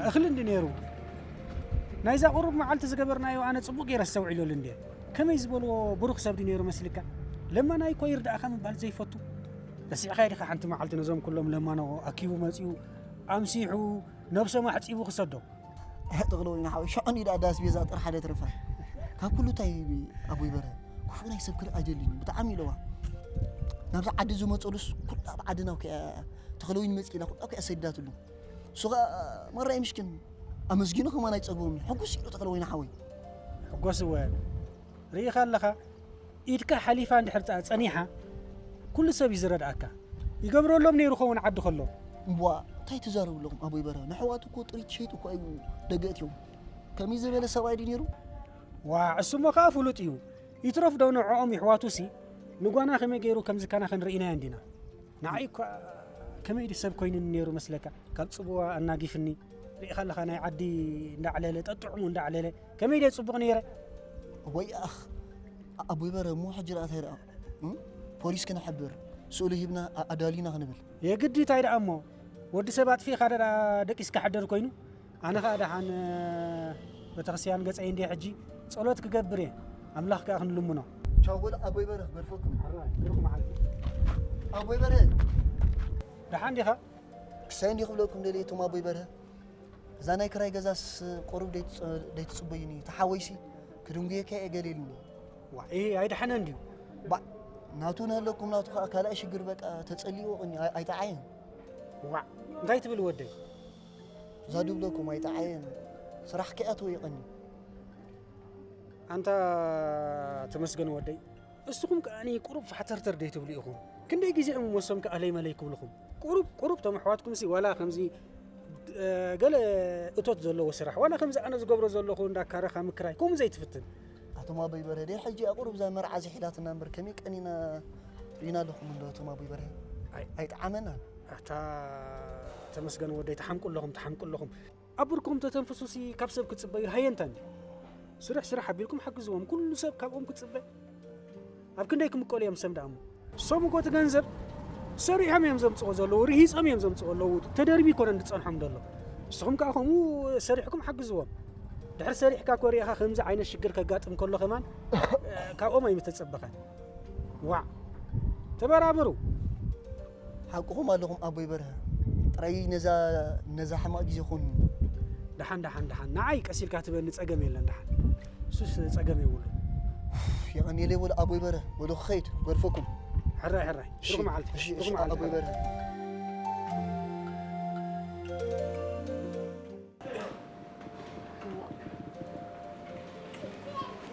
እኽሊ እንዲ ነይሩ ናይዛ ቁሩብ መዓልቲ ዝገበርናዮ ኣነ ጽቡቕ ገይረ ኣስተውዒለሉ እንድየ ከመይ ዝበልዎ ብሩኽ ሰብ ድዩ ነይሩ መስልካ ለማናይ እኮ ይርዳእኻ ምባል ዘይፈቱ ረሲዕኻዮ ዲኻ ሓንቲ መዓልቲ ነዞም ኩሎም ለማኖ ኣኪቡ መጺኡ ኣምሲሑ ነብሶም ኣሕጺቡ ክሰዶም ተኽለ ወይኒ ሓወይ ሽዑ እንዲ ደኣ ዳስ ቤዛ ጥርሓ ደትርፋ ካብ ኩሉ እንታይ ኣቦይ በረ ክፉእ ናይ ሰብ ክርኢ ኣይደልን እዩ ብጣዕሚ ኢለዋ ናብዚ ዓዲ ዝመፀሉስ ኩላ ኣብ ዓድና ተኽለ ወይኒ መፂ ኢላ ኩላ ሰዲዳትሉ እሱ ኸኣ መራይ ምሽኪን ኣመስጊኑ ከማን ኣይጸግቦምን ሕጉስ ኢሉ ተኽለ ወይኒ ሓወይ። ሕጎስ እወ ርኢኻ ኣለኻ ኢድካ ሓሊፋ እንድሕር ጸኒሓ ኩሉ ሰብ እዩ ዝረድኣካ። ይገብረሎም ነይሩ ኸውን ዓዲ ከሎ። እምቧ እንታይ ትዛረቡ ኣለኹም ኣቦይ በርሀ ንሕዋቱ እኮ ጥሪት ሸይጡ እኮ እዩ ደገ እትዮም ከመይ ዝበለ ሰብኣይ ድዩ ነይሩ? ዋዕ እሱሞ ኸኣ ፍሉጥ እዩ። ይትረፍ ዶ ንዕኦም ይሕዋቱሲ ንጓና ከመይ ገይሩ ከም ዝከናኸን ርኢናዮ እንዲና። ንዓይ እኳ ከመይ ድዩ ሰብ ኮይኑኒ ነይሩ መስለካ? ካብ ጽቡዋ ኣናጊፍኒ ርኢኻ ኣለኻ ናይ ዓዲ እንዳዕለለ ጠጥዕሙ እንዳዕለለ ከመይ ድየ ጽቡቕ ነይረ? ወይ ኣኽ ኣቦይ በረ እሞ ሕጂ ደኣ እንታይ ደኣ ፖሊስ ክነሕብር ስእሉ ሂብና ኣዳሊና ክንብል የግዲ እንታይ ደኣ እሞ ወዲ ሰብ ኣጥፊእኻ ደኣ ደቂስካ ሕደር ኮይኑ ኣነ ኸኣ ደሓን ቤተክርስትያን ገጸይ እንድየ ሕጂ ጸሎት ክገብር እየ ኣምላኽ ከኣ ክንልምኖ። ቻው በሉ ኣቦይ በርሀ፣ ክገድፈኩም። ኣቦይ በርሀ። ደሓን ዲኻ? ክሳይ እንዲ ክብለኩም ደልየ እቶም ኣቦይ በርሀ። እዛ ናይ ክራይ ገዛስ ቁሩብ ደይትጽ-፣ ደይትጽበዩኒ። ተሓወይሲ ክድንጉየካ እየ ገለ ኢሉኒ። ዋ፣ ይሄ ኣይደሓነን ድዩ? ባ-፣ ናቱ ንህለኩም ናቱ ከኣ ካልኣይ ሽግር በቃ ተጸሊኡ ቅኒ ኣይ-፣ ኣይጠዓየን። ዋ፣ እንታይ ትብል ወደይ? እዛ ድብለኩም ኣይጠዓየን። ስራሕ ከይኣትዎ ይቐኒ። ኣንታ ተመስገን ወደይ፣ እስኹም ከኣ ቁሩብ ፋሕተርተር ደይትብሉ ኢኹም። ክንደይ ግዜ እዮም ወሶም ከኣ ለይመለይ ክብልኹም? ቁሩብ፣ ቁሩብ እቶም ኣሕዋትኩምሲ ዋላ ከምዚ፣ እ፣ ገለ እቶት ዘለዎ ስራሕ፣ ዋላ ከምዚ ኣነ ዝገብሮ ዘለኹ እንዳ ካረኻ ምክራይ፣ ከምኡ ዘይትፍትን። ኣቶም ኣቦይ በርሀ፣ ደይ ሕጂ ኣቁሩብ እዛ መርዓ ዝሒዳትና እምበር ከመይ ቀኒና ርኢና ኣለኹም እንዶ ኣቶም ኣቦይ በርሀ? ኣይ። ኣይጠዓመናን። ኣታ ተመስገን ወደይ፣ ትሓምቁ ኣለኹም፣ ትሓምቁ ኣለኹም። ኣብ ብርኩም ተተንፍሱሲ ካብ ሰብ ክትጽበዩ ሃየንታ እንዲ። ስራሕ ስራሕ ኣቢልኩም ሓግዝዎም፣ ኩሉ ሰብ ካብኦም ክጽበ። ኣብ ክንደይ ክምቀሉ እዮም ሰብ ደኣ እሞ። እሶም እኮ እቲ ገንዘብ ሰሪሖም እዮም ዘምጽኦ ዘለዉ፣ ርሂጾም እዮም ዘምጽኦ ኣለዉ፣ ተደርቢ ይኮነን ዝጸንሖም ዘሎ። ንስኹም ከኣ ከምኡ ሰሪሕኩም ሓግዝዎም። ድሕሪ ሰሪሕካ እኮ ሪኢኻ ከምዚ ዓይነት ሽግር ከጋጥም ከሎ ከማን፣ እ፣ ካብኦም ኣይምተጸበኻን። ዋዕ! ተበራበሩ። ሓቅኹም ኣለኹም ኣቦይ በርሀ። ጥራይ ነዛ፣ ነዛ ሕማቕ ግዜ ኹን። ደሓን፣ ደሓን፣ ደሓን። ንዓይ ቀስ ኢልካ ትበኒ ጸገም የለን፣ ደሓን። እሱስ ጸገም የብሉን። የቐንየለይ በሉ ኣቦይ በርሀ። በሉ ክኸይድ፣ ክገድፈኩም። ሕራይ፣ ሕራይ። እሺ፣ ብሩኽ መዓልቲ፣ እሺ፣ ብሩኽ እሺ፣ መዓልቲ። ኣቦይ በርሀ።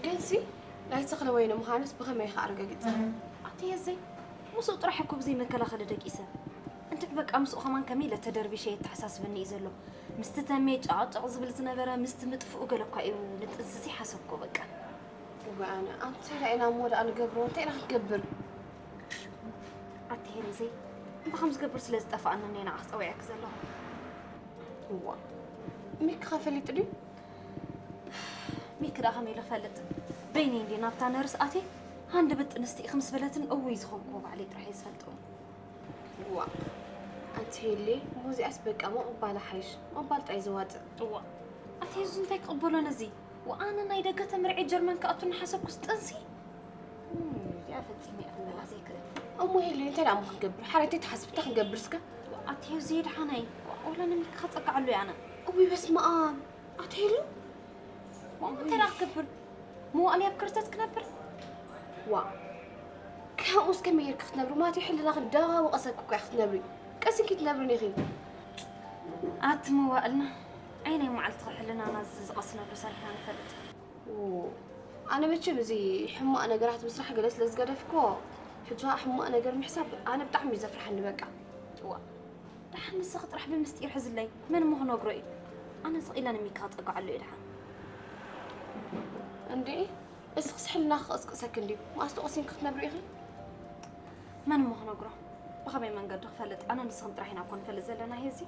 ግንሲ ናይ ተኽለ ወይኒ ምዃንስ ብኸመይ ኢኻ ኣረጋጊጽካ? ኣቲ የዘይ፣ ምስኡ ጥራሕ እኮ ብዘይ መከላኸሊ ደቂሰ። እንትዕ በቃ ምስኡ ከማን ከመይ ኢለ ተደርቢሸ የተሓሳስበኒ እዩ ዘሎ። ምስቲ ተሜ ጫቕጫቕ ዝብል ዝነበረ ምስቲ ምጥፍኡ ገለ እኳ እዩ ንጥንስሲ ሓሰብኮ በቃ። እወ ኣነ፣ ኣንተ ኢላ ኢና እሞ ደኣ ንገብሮ፣ እንታይ ኢና ክንገብር? ኣቲ ሄሪዘይ፣ እንታይ ከም ዝገብር ስለ ዝጠፍኣኒ እየ ንዓኺ ጸዊዐኪ ዘለኹ። እዋ፣ ሚኪ ኸ ፈሊጡ ድዩ? ሚኪ ደኣ ከመይ ኢለ ክፈልጥ? በይነይ እንድየ ናብታ ነርስ ኣትየ፣ ሃንደበት ጥንስቲ ኢኺ ምስ በለትኒ እውይ ዝኾንኩዎ ባዕለይ ጥራሕ እየ ዝፈልጦ። እዋ፣ ኣንቲ ሄሊ፣ እሞ እዚኣስ በቃ ምቕባል ሓይሽ፣ ምቕባል ጥራይ ዘዋጽእ። እዋ፣ ኣቲ ሄዙ እንታይ ክቕበሎ ነዚ? ወኣነ ናይ ደገ ተመርዕየ ጀርመን ክኣቱ እናሓሰብኩስ ጥንሲ? እም፣ እዚኣ ፈጺመ እየ ክበላ ዘይክእል። እሞ ሄሊ፣ እንታይ ደኣ እሞ ክንገብር? ሓራይ እንታይ ትሓስብ? እንታይ ክንገብር እስከ? ኣቲ ሄዙ የድሓናይ፣ ወላ ንሚኪ ከጸግዓሉ እየ ኣነ። እውይ በስመ ኣብ! ኣቲ ሄሉ? ዋእ፣ እንታይ ደኣ ክገብር? መዋእለይ ኣብ ክርተት ክነብር? ዋእ፣ ከምኡስ ከመይ ጌርኪ ክትነብሪ? ማለት እዩ፣ ሕልናኺ እንዳወቐሰኪ እኮ ኢኺ ክትነብሪ። ቀሲንኪ ትነብሪ ኢኺ። ኣቲ መዋእልና፣ ኣየናይ መዓልቲ ሕልናና ዝቐስነሉ ሰሪሕና ንፈልጥ? ኦ፣ ኣነ መቸም እዚ ሕማቕ ነገራት ምስራሕ ገለ ስለ ዝገደፍኩ፣ ሕጂ ሕማቕ ነገር ምሕሳብ ኣነ ብጣዕሚ እዩ ዘፍርሓኒ በቃ። ዋእ፣ ደሓን ንስኺ ጥራሕ ብምስጢር ሕዝለይ፣ መን እሞ ክነግሮ እዩ? ኣነ ስቕ ኢለ ንሚካ ክጸግዓሉ እየ ደሓን። እንዴ፣ እስኽስ ሕልናኺ ክቕስቅሰኪ እንድዩ። መኣስ ተቖሲንኪ ክትነብሪ ኢኺ? መን እሞ ክነግሮ? ብኸመይ መንገዱ ክፈልጥ? ኣነ ንስኽን ጥራሕ ኢና እኮ ንፈልጥ ዘለና ሄዚ።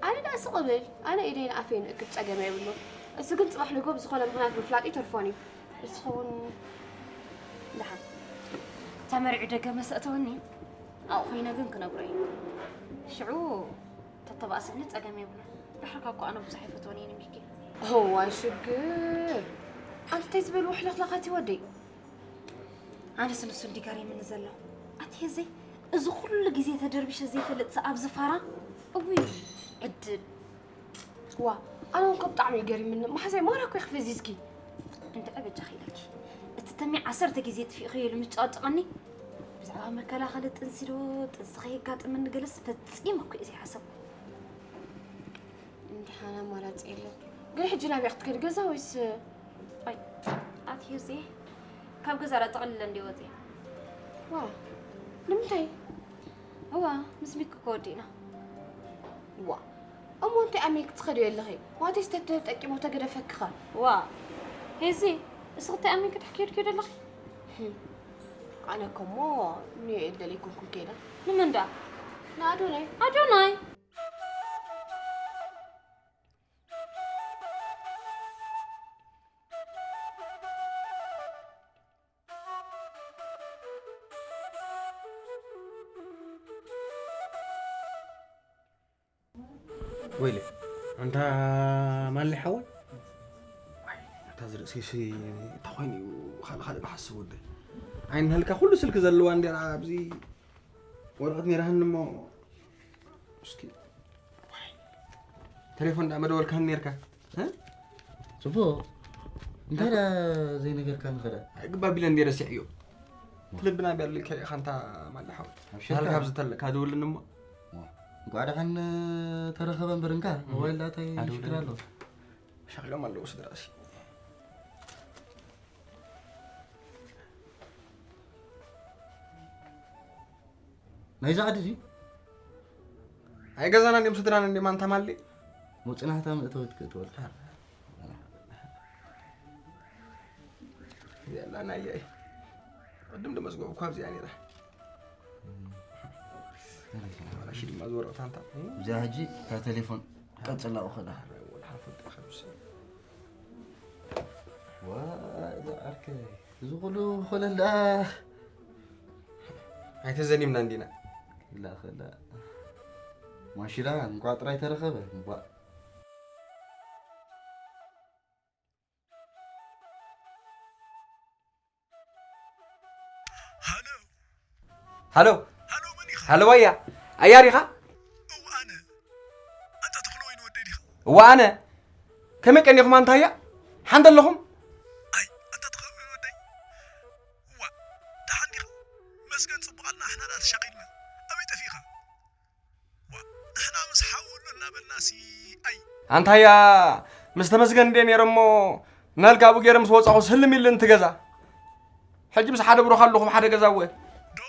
ኣነ ደኣ ስቕ እብል። ኣነ ኢደይን ኣፈይን እክብ ጸገም የብሉን። እሱ ግን ጽባሕ ንግሆ ብዝኾነ ምኽንያት ምፍላጡ ይተርፎን እዩ። ንስኺ እውን ደሓን ተመሪዑ ደገ መሰእተወኒ። ኣብኡ ኮይነ ግን ክነግሮ እዩ። ሽዑ ተተባእሰኒ ጸገም የብሉን። ድሕርካ እኮ ኣነ ብዙሕ ኣይፈትዎን እየ ንሚኪ። እዋይ ሽግር! ኣንቲ እንታይ ዝበሉ ወሕለኽለኻት እዩ ወደይ? ኣነስ ንሱ እንዲ ገሪምኒ ዘሎ። ኣቲ ሄዘይ፣ እዚ ኩሉ ግዜ ተደርቢሸ ዘይፈልጥ ሰብ ኣብዚ ፋራ? እውይ ዕድል። ዋ፣ ኣነ እውን እኮ ብጣዕሚ እዩ ገሪምኒ። መሓዛይ ማራ እኮ ኢኺ ፈዚዝኪ። እንድዒ በጃኺ ኢለኪ። እቲ ተሜ ዓሰርተ ግዜ ጥፊእኽዮ ኢሉ ምስ ጨቕጨቐኒ፣ ብዛዕባ መከላኸሊ ጥንሲ ዶ ጥንሲ ከየጋጥመኒ ገለስ ፈጺመ እኮ እየ ዘይሓሰብኩ። እንድሓን ኣማራጺ የለን። ግን ሕጂ ናበይ ክትከዲ? ገዛ ወይስ? ኣይ፣ ኣቲ ሄዜ፣ ካብ ገዛ ዳ ጠቕሊለ እንድየ ወጺኤ። ዋ፣ ንምንታይ? እዋ፣ ምስ ሚኪ ከወዲእና። ዋ፣ እሞ እንታይ ኣሚንኪ ትኸድዮ ኣለኺ? ዋቴ ዝተተጠቂሙ ተገደፈክኻ። ዋ፣ ሄዚ፣ እስኺ እንታይ ኣሚንኪ ዳኣ ከይድክዮ ዘለኺ? ህም፣ ኣነ እኮ እሞ ንዮኤል ደለይኩምኩም ከይዳ። ንመን ዳ? ንኣዶናይ። ኣዶናይ? ወይለ፣ ኣንታ ማሊ ሓወይ፣ እታ ዝርእሰይሲ እንታይ ኮይኑ እዩ? ካልእ ካልእ ክሓስብ ወደይ። ዓይኒ ሃልካ ኩሉ ስልኪ ዘለዋ እንድያ ኣብዚ ወረቐት ነይራህኒ እሞ፣ እስኪ ዋይ፣ ቴሌፎን ደኣ መደወልካኒ ነይርካ። እ? ጽቡቕ። እንታይ ደኣ ዘይነገርካኒ ኸ ደኣ? ግባ ቢለ እንድየ ረሲዐዮ። እቲ ልብና ቢያ ልልከ ኢኻ እንታ ማለ ሓው። ኣብሽርካ። ሃልካ ኣብዚ ተለካ ደውልኒ እሞ። ዋ፣ እንኳዕ ደሓን ተረኸበ እምበር እንካ፣ ሞባይል ዳታ ኣደውለኒ። ሽግር ኣሎ። ሻቒሎም ኣለዉ ስድራሲ። ናይዛ ዓዲ ድዩ? ኣይ ገዛና እንዲም ስድራና እንዲም ኣንታ ማሊ። መውፅናሕታ መእተዊት ክትወል። ያላ ናየይ። ቅድም ደመዝገቡ እኳ ኣብዚኣ ነይራ። ራሺ ድማ ዝወረቕታ ኣንታ። እዚኣ ሕጂ እታ ቴሌፎን ቀጽላ እኸዳ። ወላ ሓፉት ከምስ። ዋ፣ እዛ ዓርከይ። እዚ ኩሉ ኮለል ደኣ ኣይተዘኒምና እንዲና። ላ፣ ከላ። ማሽላ እንኳ ጥራይ ተረኸበ። እንኳ። ሃሎ። ሃሎ። ሃሎ፣ መን ኢኻ? ሃሎ፣ ዋያ። ኣያ ዲኻ? እወ፣ ኣነ። ኣንታ ተኽለ ወይኒ ወደይ ዲኻ? እወ፣ ኣነ። ከመይ ቀኒኹም ኣንታያ? ሓንተ ኣለኹም? ኣይ፣ ኣንታ ተኽለ ወይኒ ወደይ። ዋ፣ ደሓን ዲኻ? መስገን ጽቡቕ ኣልና፣ ንሕና ደኣ ተሻቒልና። ኣበይ ጠፊእኻ? ዋ፣ ንሕና ምስ ሓው ኣሎ እናበልናሲ፣ ኣይ። ኣንታያ፣ ምስ ተመስገን እንድየ ነይረ እሞ፣ ነልጋቡ ገይረ ምስ ወጻኹ ስልም ኢሉኒ እቲ ገዛ። ሕጂ ምስ ሓደ ብሩኽ ኣለኹ ኣብ ሓደ ገዛ እወ። ዶ?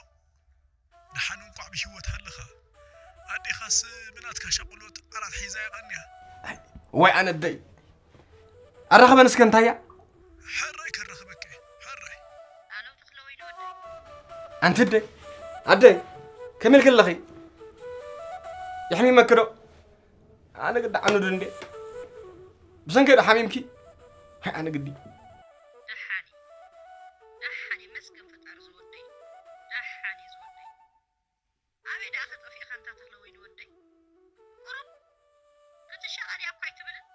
ደሓን እንቋዕ ብህይወት ሃለኻ። ኣዴኻስ ብናትካ ሻቕሎት ዓራት ሒዛ እያ ቀንያ። ኣይ፣ ዋይ ኣነ ኣደይ። ኣራኸበን እስከ እንታይ እያ? ሕራይ ከራኽበካ እየ፣ ሕራይ። ኣንቲ ኣደይ፣ ኣደይ፣ ከመይ ኢልኪ ኣለኺ? የሕሚመኪ ዶ? ኣነ ግዲ ዓኑድ እንዴ? ብሰንከይ ዶ ሓሚምኪ? ሃይ ኣነ ግዲ። ደሓን እዩ። ደሓን ይመስገን ፈጣሪ ዝወደይ። ደሓን እዩ ዝወደይ። ኣበይ ደኣ ተጠፊእካ ኣንታ ተኽለ ወይኒ ወደይ? ቁሩብ ክትሻቐል እያ እኳ ኣይትብልን?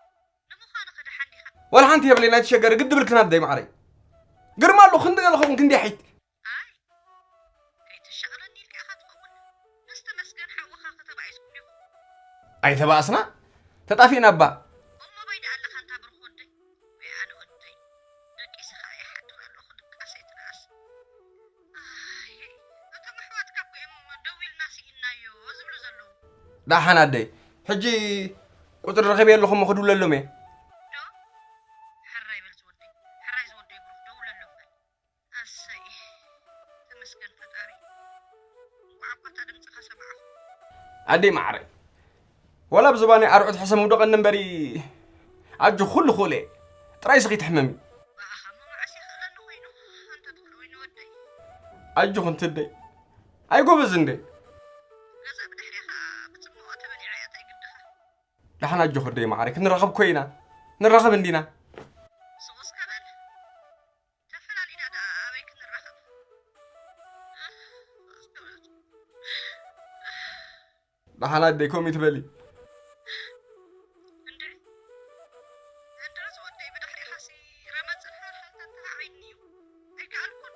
ንምዃኑ ከ ደሓን ዲኻ? ዋላ ሓንቲ የብለይን ኣይትሸገሪ ግዲ ብልክና ኣደይ ማዕረይ። ግርማ ኣሎ ክንዲ ገለ ኸውን ክንዲ ሒት። ኣይ፣ ከይትሻቐለኒ ኢልካ ኢኻ ትኸውን። ምስ ተመስገን ሓውኻ ከተባኢስኩም ዲኹም? ኣይተባእስና፣ ተጣፊእና እባ። እሞ በይ ደኣ ኣለኻ ኣንታ ብሩኽ ወደይ። ወይ ኣነ ወደይ። ደቂሰ ኸኣ ይሓድር ኣለኹ ድቃሰይ ትንኣስ። ኣይ፣ እቶም ኣሕዋትካ እኮ እዮም ደዊልና ስኢንናዮ ዝብሉ ዘለዉ። ደሓን ኣደይ፣ ሕጂ ቁጽሪ ረኺበ ኣለኹ እሞ ክድውለሎም እየ። ዶ? ሕራይ በል ዝወደይ፣ ሕራይ ዝወደይ ብሩኽ፣ ደውለሎም በል። ኣሰይ፣ ተመስገን ፈጣሪ። እንቋዕ እኳ እታ ድምፅኻ ሰማዕኹ። ኣደይ ማዕረይ፣ ዋላ ብዝባነይ ኣርዑት ሕሰም ውደቐኒ እምበሪ፣ ኣጆ ኩሉ ክእሎ እየ። ጥራይ ስኺ ትሕመሚ። ብኣኻ እሞ መዓስ ይኽእለኒ ኮይኑ፣ ኣንታ ተኽለ ወይኒ ወደይ። ኣጆኹ እንትደይ። ኣይ ጎበዝ እንደ። ገዛ ብድሕሬኻ ብጽምዋ ተበሊዓ እያ፣ እንታይ ግድኻ? ደሓን ኣጆኹ ኣደይ ማዕረይ፣ ክንራኸብ እኮ ኢና። ንራኸብ እንዲና። ስቕ እስከ በል። ተፈላሊና ደኣ ኣበይ ክንራኸብ? ደሓን ኣደይ፣ ከምኡ ትበሊ? እንድዒ፣ እንድዒ ዝወደይ፣ ብድሕሪኻሲ ረመጽን ሓልሓልታን ተኻዒኒ እዩ። ኣይከኣልኩን፣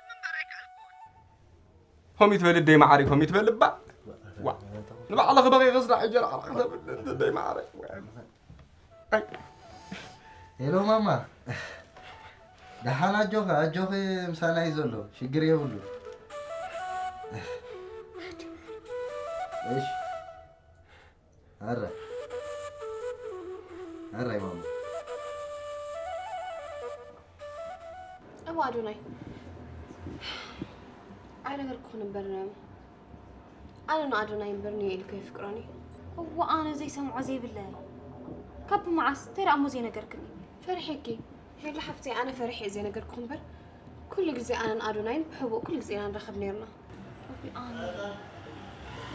ምንባር ኣይከኣልኩን። ከምኡ ትበሊ ኣደይ ማዕረይ፣ ከምኡ ትበሊ እባ። ዋ፣ ንባዕልኺ በቒኺ ስራሕ ሕጂ ራዕራዕ ክትብል ኣደይ ማዕረይ። ኣይ። ሄሎ ማማ፣ ደሓን ኣጆኺ፣ ኣጆኺ ምሳና እዩ ዘሎ፣ ሽግር የብሉ። እሺ፣ ኣረ፣ ኣረ ማማ። እሞ ኣዶናይ፣ ኣይነገርኩኽን እምበር፣ ኣነ ንኣዶናይ እምበር ንዮኤል እኮ የፍቅሮን እዩ። እዋ፣ ኣነ ዘይሰምዖ ዘይብለይ። ካብ መዓስ? እንታይ ደኣ እሞ ዘይነገርክኒ? ፈሪሐኪ። ሄሉ ሓፍተይ፣ ኣነ ፈሪሐ እየ ዘይነገርኩኺ እምበር፣ ኩሉ ግዜ ኣነን ኣዶናይን ብሕቡእ ኩሉ ግዜ ኢና ንራኸብ ነይርና። እዊ፣ ኣነ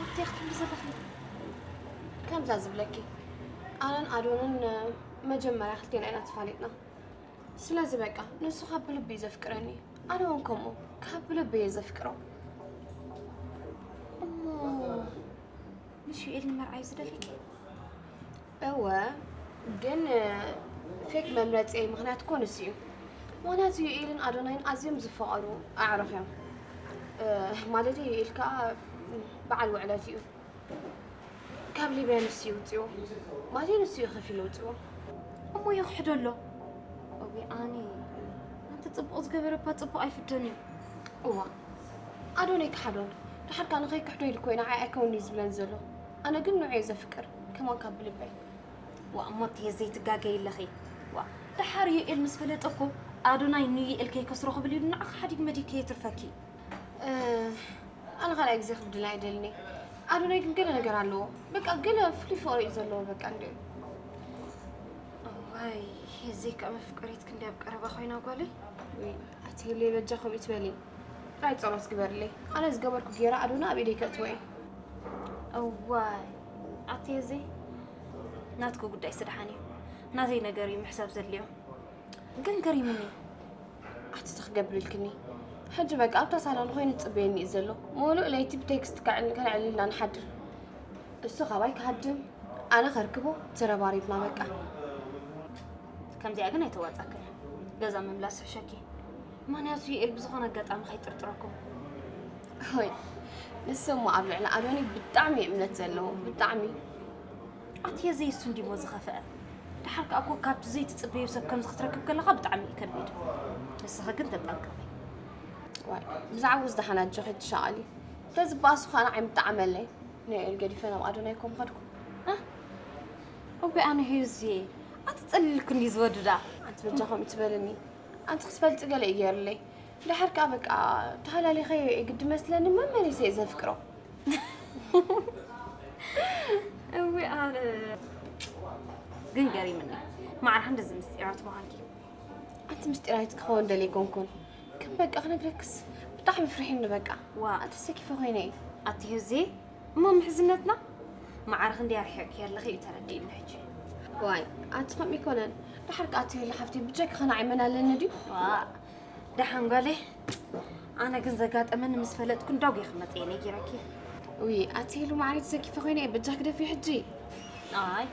ወደይ ክትብሊ ዘለኺ? ከምዛ ዝብለኪ፣ ኣነን ኣዶንን መጀመርያ ክልቴና ኢና ተፋሊጥና። ስለዚ በቃ፣ ንሱ ካብ ብልቢ እዩ ዘፍቅረኒ። ኣነ እውን ከምኡ፣ ካብ ብልቢ እየ ዘፍቅሮ። እሞ፣ ምስ ዩኤል ንመርዓ እዩ ዝደልየኪ? እወ፣ ግን፣ ፌክ መምረፂ ምኽንያት እኮ ንሱ እዩ። ምኽንያቱ ዩኤልን ኣዶናይን ኣዝዮም ዝፋቐሩ ኣዕሩኽ እዮም። እ፣ ማለተይ ዩኤል ከዓ በዓል ውዕለት እዩ። ካብ ሊብያ ንሱ እዩ ውፅዎ። ማለተይ ንሱ እዩ ከፊሉ ውፅዎ። እሞ ይኽሕዶ ኣሎ። እዊ ኣነ፣ ኣንቲ ፅቡቕ ዝገበረ እባ ፅቡቕ ኣይፍደን እዩ። እዋ፣ ኣዶናይ ክሓዶን ደሓር ከዓ ንኸይክሕዶ ኢሉ ኮይና ዓይ ኣይከውን እዩ ዝብለን ዘሎ። ኣነ ግን ንዑ እየ ዘፍቅር፣ ከማን ካብ ብልበይ። ዋ፣ እሞ እትየ ዘይትጋገይ ኣለኺ። ዋ፣ ደሓር ዩኤል ምስ ፈለጠ እኮ ኣዶናይ ንዩኤል ከይከስሮ ክብል ኢሉ ንዓኺ ሓዲግ መዲድ ከየትርፈኪ። እ፣ ኣነ ካልኣይ ግዜ ክብድል ኣይደልን እየ። ኣዶናይ ግን ገለ ነገር ኣለዎ። በቃ ገለ ፍሉይ ፍቕሪ እዩ ዘለዎ በቃ እንዲኡ። እዋይ፣ የዘይ ከኣ መፍቀሪት ክንዲ ኣብ ቀረባ ኮይና ጓለይ። ውይ፣ ኣቲ ሄለይ በጃ ከምኡ ትበሊ። ጥራይ ጸሎት ግበርለይ። ኣነ ዝገበርኩ ገይረ ኣዶና ኣብ ኢደይ ከእትዎ እየ። እዋይ፣ ኣቲ የዘይ ናትኩ ጉዳይ ስድሓን እዩ። ናተይ ነገር እዩ ምሕሳብ ዘድልዮ። ግን ገሪሙኒ። ኣቲ ተኽገብር ኢልክኒ። ሕጂ በቃ ኣብታ ሳሎን ኮይኑ ዝጽበየኒ እዩ ዘሎ። ሙሉእ ለይቲ ብቴክስት ከዕል-፣ ከነዕልልና ንሓድር። እሱ ካባይ ክሃድም፣ ኣነ ከርክቦ፣ ተረባሪብና በቃ። ከምዚኣ ግን ኣይተዋጻክን። ገዛ ምምላስ ይሕሸኪ። ምኽንያቱ ዩኤል ብዝኾነ ኣጋጣሚ ከይጥርጥረኩም። ሆይ፣ ንሱ እሞ ኣብ ልዕሊ ኣዶኒ ብጣዕሚ እዩ እምነት ዘለዎ፣ ብጣዕሚ። ኣቲ የዘይ እሱ እንዲሞ ዝኸፍአ። ደሓር ከኣ እኮ ካብቲ ዘይትጽበዮ ሰብ ከምዚ ክትረክብ ከለኻ ብጣዕሚ እዩ ከቢድ። ንስኺ ግን ተጠንቀቒ። ዋይ፣ ብዛዕባኡ ዝደሓን ኣጆኺ ትሻቐሊ። ተዝበኣሱ ኸኣ ንዓይ ምጠዓመለይ። ንኤል ገዲፈ ናብ ኣዶናይ እኮ ምኸድኩ። እ? እወ ኣነ ሄዙ፣ ኣቲ ጸሊልኩ እንዲ ዝወድዳ። ኣንቲ በጃ ከምኡ ትበልኒ። ኣንቲ ክትፈልጢ ገለ እዩ ገይሩለይ። ደሓር ከኣ በቃ ተሃላሊኸዮ እየ ግዲ መስለኒ መመሊሰ እየ ዘፍቅሮ። እዊ ኣነ ግን ገሪምኒ። ማዕረ ክንድዚ ምስጢራት ምዃንኪ። ኣንቲ ምስጢራዊት ክኸውን ደልየ ኣይኮንኩን። ግን በቃ ክነግረክስ ብጣዕሚ ፍርሒኒ በቃ። ዋ። ኣንቲ ሰኪፈ ኮይነ እየ። ኣቲ ሄዙ፣ እሞ ምሕዝነትና ማዕረ ክንደይ ኣርሒቕኪ ኣለኺ እዩ ተረዲእኒ ሕጂ። ዋይ፣ ኣቲ ከምኡ ኣይኮነን። ደሓር ከኣ ኣቲ ሄሉ ሓፍተይ ብጀክኺ ንዓይ መን ኣለኒ ድዩ? ዋ፣ ደሓን ጓለይ፣ ኣነ ግን ዘጋጠመኒ ምስ ፈለጥኩ እንዳጉየ ክመጽእ እየ ነጊረኪ። ውይ፣ ኣቲ ሄሉ ማዕረይ ተሰኪፈ ኮይነ እየ፣ በጃ ክደፊ ሕጂ። ኣይ፣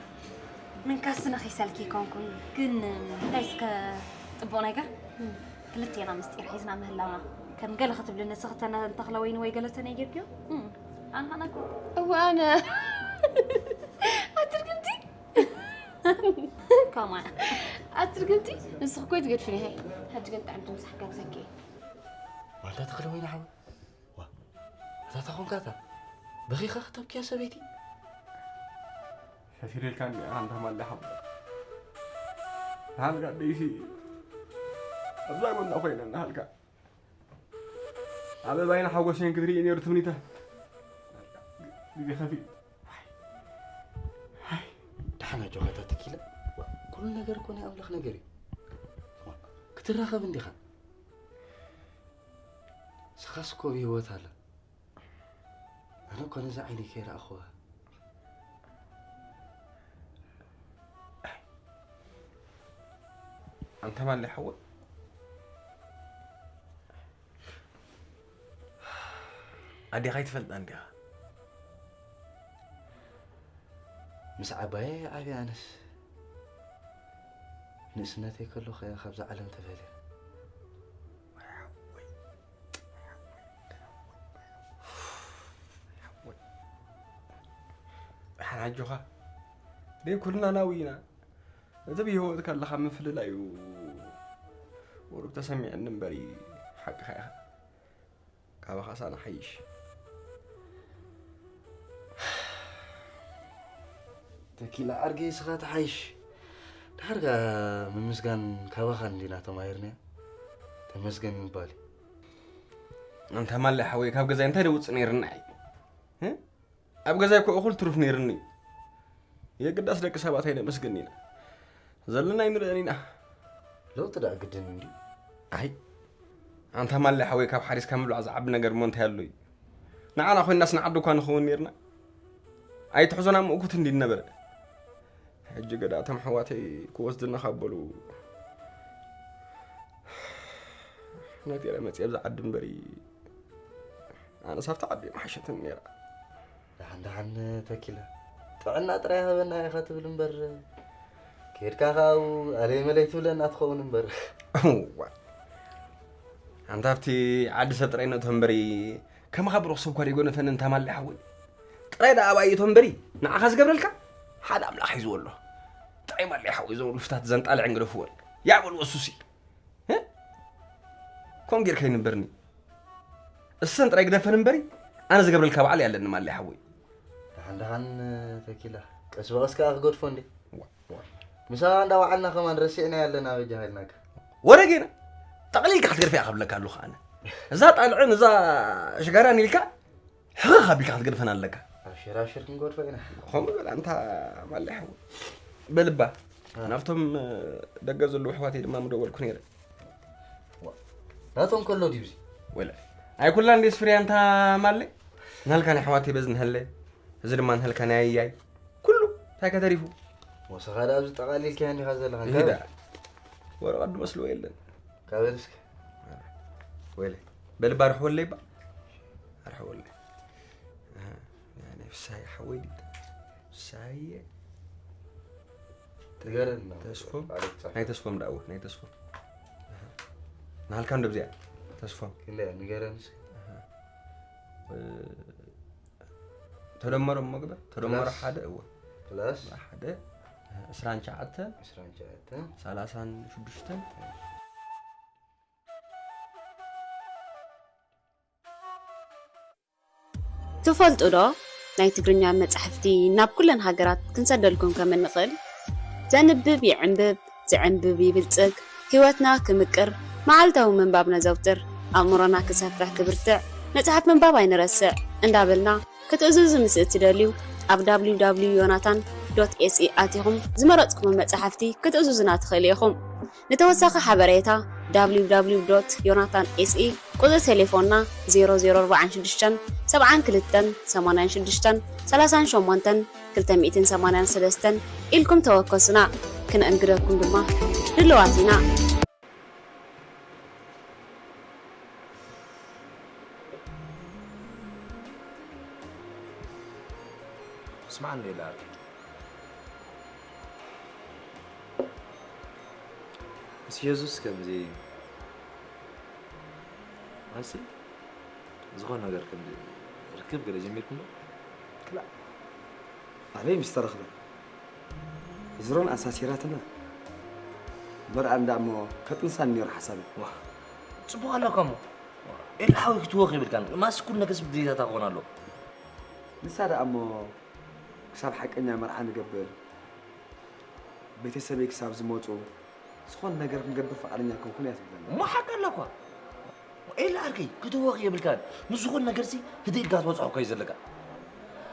ምንካስ ነኺሰልኪ ኣይኮንኩን፣ ግን እንታይ እስከ ጽቡቕ ነገር? እም። ክልቴና ምስጢር ሒዝና ምህላውና። ከም ገለ ክትብሊ ንስኺ ተነ-፣ እንተኽለ ወይኒ ወይ ገለ ተነጊርክዮ? እም፣ ኣንሃና እኮ። እወ፣ ኣነ። ኣትርግምቲ። ከማን። ኣትርግምቲ፣ ንስኺ እኮ ትገድፍኒ፣ ሃይ። ሕጂ ግን ጥዕምቲ ምሳሕ ጋብዘኪ እየ። ዋላ ተኽለ ወይኒ ሓወይ። ዋ፣ እታ ተኾንካ እታ በኺኻ ክተብክያ ሰበይቲ። ሸፊረልካ እንዲ ኣንታ ማለ ሓወይ። ንሃልካ ደይሲ ኣብዛ ጎና ኮይነ ንሃልካ ኣበባይን ሓጎሰይን ክትርኢ ነይሩ ትምኒታ። ግዜ ከፊ። ደሓን ኣጆኻ እታ ተኪለ። ኩሉ ነገር እኮ ናይ ኣምላኽ ነገር እዩ። ክትራኸብ እንዲኻ። ስኻስ እኮ ብህይወት ኣላ። ኣነ እኮ ነዛ ዓይነይ ከይረኣኽዋ። ኣንታ ማለይ ሓወይ፣ ኣዴኻ ኣይትፈልጣን ዲኻ? ምስ ዓባየ ዓብየ ኣነስ ንእስነተይ ከለኹ እያ ካብዛ ዓለም ተፈልየ። ሓን ኣጆኻ ደይ ኩልና ናዊ ኢና። እዚ ብህይወት ከለኻ ምፍልላዩ ቁሩብ ተሰሚዕኒ እምበሪ ሓቅኻ ኢኻ። ካባኻ ሳና ሓይሽ። ተኪላ ዓርገይ ስኻ ተሓይሽ። ድሓር ከኣ ምምስጋን ካባኻ እንዲና ተማሂርናዮ። ተመስገን ምባል እዩ። ኣንታ ማለይ ሓወይ ካብ ገዛይ እንታይ ደውፅእ ነይርና እዩ? እ? ኣብ ገዛይ እኮ እኹል ትሩፍ ነይርኒ እዩ። የግዳስ ደቂ ሰባት ኣይነመስግን ኢና። ዘለና ኣይንርእን ኢና። ለውጢ ደኣ ግድን እንድዩ። ኣይ፣ ኣንታ ማለይ ሓወይ ካብ ሓሪስካ ምብላዕ ዝዓቢ ነገር እሞ እንታይ ኣሎ እዩ? ንዓና ኮይንናስ ንዓዲ እኳ ንኸውን ነይርና። ኣይትሕዞና ምእኩት እንዲ ነበረ። ሕጂ ገዳ እቶም ኣሕዋተይ ክወስድና ካብ በሉ ነጢረ መፅየ ኣብዚ ዓዲ እምበሪ ኣነስ ኣብቲ ዓዲ ምሓሸትኒ ነይራ። ደሓን ደሓን ተኪለ፣ ጥዕና ጥራይ ሃበና ኢኻ ትብል እምበር፣ ኬድካ ከኣ ኣብኡ ኣለይ መለይ ትብለና ትኸውን እምበር። እዋ፣ ኣንታ ኣብቲ ዓዲ ሰብ ጥራይ ነእቶ እምበሪ፣ ከማኻ ብሩኽ ሰብ እኳ ደይጎነፈኒ እንታ ማለይ ሓወይ። ጥራይ ደኣ ኣብኣ ይእቶ እምበሪ፣ ንዓኻ ዝገብረልካ ሓደ ኣምላኽ ሒዝዎ ኣሎ። ጥራይ ማለይ ሓወይ፣ እዞም ሉፍታት ዘንጣልዕን ግደፍወን። ያበልዎ ሱሲ። እ? ከምኡ ጌርካ ይንበርኒ። እሰን ጥራይ ግደፈን እምበሪ፣ ኣነ ዝገብረልካ በዓል ያለኒ ማለይ ሓወይ። ደሓን ደሓን ተኪላ፣ ቀስ ብቐስ ከኣ ክገድፎ እንዴ። ዋ፣ ዋ። ምሳኻ እንዳወዓልና ከማን ረሲዕና ያለና በጃኻ ኢልናካ። ወረ ጌና፣ ጠቕሊልካ ክትገድፈ እያ ከብለካ ኣለኹ ኣነ። እዛ ጣልዕን እዛ ሽጋራን ኢልካ ሕኽኽ ኣቢልካ ክትገድፈን ኣለካ። ኣብሽር ኣብሽር ክንገድፎ ኢና። ከምኡ በል ኣንታ ማለይ ሓወይ። በልባ፣ ናብቶም ደገ ዘለዉ ኣሕዋተይ ድማ ምደወልኩ ነይረ። ናቶም ከሎ ድዩ እዚ? ወለ ኣይኩላ እንዴስ ፍርያ እንታ ማለይ? ንህልካ ናይ ኣሕዋተይ በዚ ንህለ፣ እዚ ድማ ንህልካ ናይ ኣያይ። ኩሉ እንታይ ከተሪፉ? ወሰኻ ደኣ ኣብዚ ጠቓሊልካዮ እንዲኻ ዘለኻ። እንታይ ሂዳ። ወረቐት ዝመስልዎ የለን። ካበል እስከ። ወለ በልባ ርሕወለይ ባ። ርሕወለይ። ናይ ፍሳይ ሓወይ ድዩ? ፍሳየ። ንገረና። ተስፎም? ኣሌክሳ። ናይ ተስፎም ደኣ እወ፣ ናይ ተስፎም። ናሃልካ እንዶ ብዚኣ። ተስፎም። ክንደይ ንገረን እስኪ። ተደመሮም መግበር። ተደመሮ ፕላስ። ሓደ እወ። ፕላስ ሓደ ዕስራን ትሽዓተን ዕስራን ትሽዓተ ሰላሳን ሽዱሽተን ትፈልጡ ዶ ናይ ትግርኛ መጻሕፍቲ ናብ ኩለን ሃገራት ክንሰደልኩም ከም እንኽእል? ዘንብብ ይዕንብብ፣ ዝዕንብብ ይብልጽግ፣ ህይወትና ክምቅር፣ መዓልታዊ ምንባብ ነዘውትር፣ ኣእምሮና ክሰፍሕ ክብርትዕ፣ መጽሓፍ ምንባብ ኣይንረስዕ እንዳበልና ክትእዝዙ ምስ እትደልዩ ኣብ www ዮናታን ዶት ኤስኢ ኣቲኹም ዝመረጽኩሞ መጻሕፍቲ ክትእዝዙና ትኽእሉ ኢኹም። ንተወሳኺ ሓበሬታ www ዮናታን ኤስኢ ቁጽሪ ቴሌፎንና ዜሮ ዜሮ ኣርባዓን ሽዱሽተን ሰብዓን ክልተን ሰማንያን ሽዱሽተን ሰላሳን ሸሞንተን ክልተ ሚእትን ሰማንያን ሰለስተን ኢልኩም ተወከሱና። ክነእንግደኩም ድማ ድልዋት ኢና። ስማዕ እንዴ ላርኪ ምስ የሱስ ከምዚ ኣሲ ዝኾነ ነገር ከምዚ ርክብ ገለ ጀሚርኩም ዶ? ክላ ኣበይ ምስ ተረኽበ ዝሮን ኣሳሲራትና እምበር ኣንዳ እሞ ከጥንሳን ነይሩ ሓሳበይ። ዋ ጽቡቕ ኣለካ እሞ ኤላ ሓወይ ክትወኽ የብልካን ማስ ኩሉ ነገርስ ብድሌታታ ክኾን ኣለዎ። ንሳ ደኣ እሞ ክሳብ ሓቀኛ መርዓ ንገብር ቤተሰበይ ክሳብ ዝመፁ ዝኾነ ነገር ክንገብር ፍቓደኛ ክኸውን እያ ትብለኒ። እሞ ሓቂ ኣለኳ ኤላ ዓርከይ ክትወኽ የብልካን ንዝኾነ ነገርሲ ህድእ ኢልካ ትበፅሖ እኮ እዩ ዘለካ።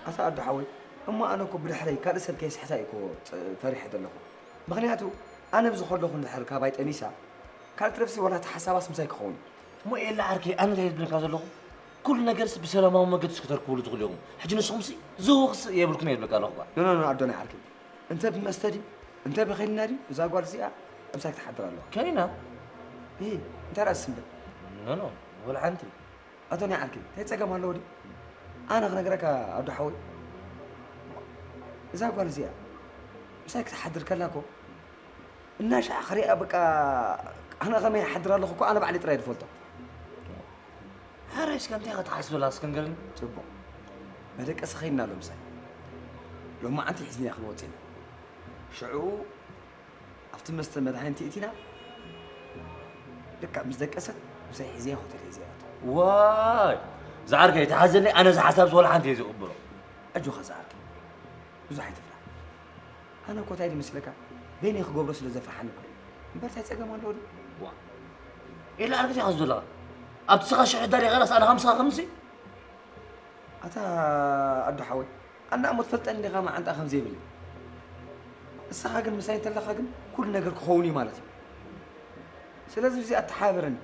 ኣታ ኣዶ ሓወይ እሞ ኣነ እኮ ብድሕረይ ካልእ ሰብ ከየስሕታ እዩ እኮ ፈሪሐ ዘለኹ። ምኽንያቱ ኣነ ኣብዚ ከለኹ እንድሕር ካባይ ጠኒሳ ካልእ ትረፍሲ ዋላ እቲ ሓሳባስ ምሳይ ክኸውን እዩ። እሞ ኤላ ዓርከይ ኣነ እንታይ ዝብለካ ዘለኹ ኩሉ ነገርሲ ብሰላማዊ መገድሲ ክተርክብሉ ትኽእሉ ኢኹም። ሕጂ ንስኹምሲ ዝውኽሲ የብልኩም እየ ዝብለካ ኣለኹ። ኖ ኖ ኖ ኣዶናይ ዓርከይ እንተ ብመስተ ድዩ እንተ ብኸይንና ድዩ እዛ ጓል እዚኣ ምሳይ ክትሓድር ኣለዋ። ከይና? እ እንታይ ደኣ ዝስምብል? ኖ ኖ ወላ ሓንቲ። ኣዶናይ ዓርከይ እንታይ ጸገም ኣለዎ ድዩ? ኣነ ክነግረካ ኣዶ ሓወይ እዛ ጓል እዚኣ ምሳይ ክትሓድር ከላ እኮ እናሻዕ ክሪኣ በቃ ኣነ ከመይ ይሓድር ኣለኹ እኮ ኣነ ባዕለይ ጥራይ ዝፈልጦ። ሓራይ እስከ እንታይ ኢኻ ትሓስበላ እስከ ንገርኒ? ጽቡቕ መደቀሲ ኸይድና ኣሎ ምሳይ ሎማዓንቲ ሒዝናያ ክንወጽእ ኢና። ሽዑ ኣብቲ መስተ መድሃኒት እቲና ልክዕ ምስ ደቀሰት ምሳይ ሒዘያ ሆቴል እየ ዝኣቱ። ዋይ ዝዓርከይ ተሓዘለይ ኣነ እዚ ሓሳብ ዝወላ ሓንቲ እየ ዝቕብሎ። ኣጆኻ ዝዓርከይ ብዙሕ ኣይትፍራሕ። ኣነ እኮ እንታይ ድመስለካ በይነይ ክገብሮ ስለ ዘፍርሓኒ እኮ እዩ እምበር እንታይ ፀገም ኣለዎ ድዩ? ዋ ኢላ ኣርግቲ ኢኻ ዘለኻ ኣብቲ ስኻ ሽሕ ዳር ይኸላስ ኣነ ከምስኻ ከምዚ ኣታ ኣዶ ሓወይ ኣና እሞ ትፈልጠኒ ዲኻ መዓንጣ ከም ዘይብለይ ንስኻ ግን ምሳይ እንተለኻ ግን ኩሉ ነገር ክኸውን እዩ ማለት እዩ ስለዚ እዚኣ ተሓባበረኒ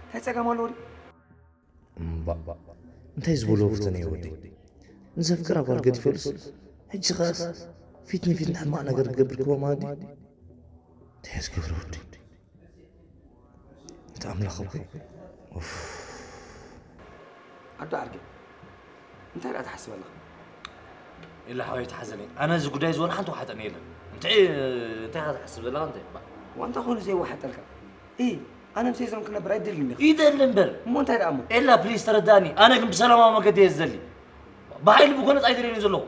እንታይ ፀገም ኣለዎ ድዩ? እምባእ እንታይ ዝበሎ ፍትነ እዩ ወደይ ንዘፍቅራ ጓል ገዲፈልስ ሕጂ ኸኣስ ፊት ንፊት ንሕማቕ ነገር ክገብር ክቦ ማለት ድዩ እንታይ ዝገብረ ወደይ እቲ ኣምላኽ እኮ ኡፍ ኣዶ ዓርከይ እንታይ ደኣ ትሓስብ ኣለኻ ኢላ ሓወይ ትሓዘለይ። ኣነ እዚ ጉዳይ እዚ ወላ ሓንቲ ዋሓጠኒ የለን። እንታይ እንታይ ኢኻ ትሓስብ ዘለኻ እንታይ? ባ- ዋንታ ኾይኑ ዘይወሓጠልካ። ኢ ኣነ ምሰይ ዞም ክነብር ኣይደልን ኢኻ። ይደሊ እምበር። እሞ እንታይ ደኣ እሞ? ኤላ ፕሊስ ተረዳእኒ። ኣነ ግን ብሰላማዊ መገዲ እየ ዝደሊ። ብሓይሊ ብጎነጽ ኣይደልዮን ዘለኹ።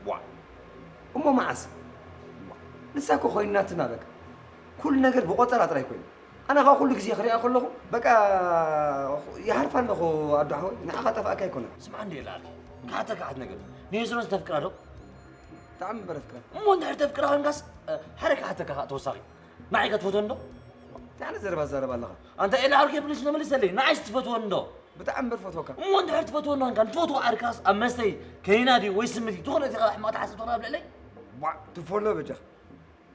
ዋ እሞ መዓስ? ንሳ እኮ ኮይናትና በቃ። ኩሉ ነገር ብቆጸራ ጥራይ ኮይኑ። ኣነ ኸኣ ኩሉ ግዜ ክሪኣ ከለኹ በቃ ይሃርፍ ኣለኹ ኣዶ ሓወይ። ንዓኻ ጠፋእካ ኣይኮነን። ስምዓ እንዲ ኤላ ዓርከይ። ክሓተካ ሓንቲ ነገር። ንሄስሮንስ ተፍቅራ ዶ? ብጣዕሚ እምበር ኣፍቅራ። እሞ እንድሕር ተፍቅራ ኮይንካስ፣ እ፣ ሓደ ክሓተካ ኸኣ ተወሳኺ። ንዓይ ከ ትፈትወኒ ዶ? እንታይ ዓይነት ዘረባ ትዛረብ ኣለኻ? ኣንታ ኤላ ዓርከይ ፕሊስ ንመልሰለይ። ንዓይስ ትፈትወኒ ዶ? ብጣዕሚ እምበር ፈትወካ። እሞ እንድሕር ትፈትወኒ ኮይንካ፣ ንትፈትዎ ዓርካስ ኣብ መስተይ፣ ከይና ድዩ ወይ ስሚ ድዩ? ዝኾነ ዚኻ ሕማቕ ትሓስብ ትኾን ኣብ ልዕለይ? ቧዕ፣ ትፈሎ በጃኻ።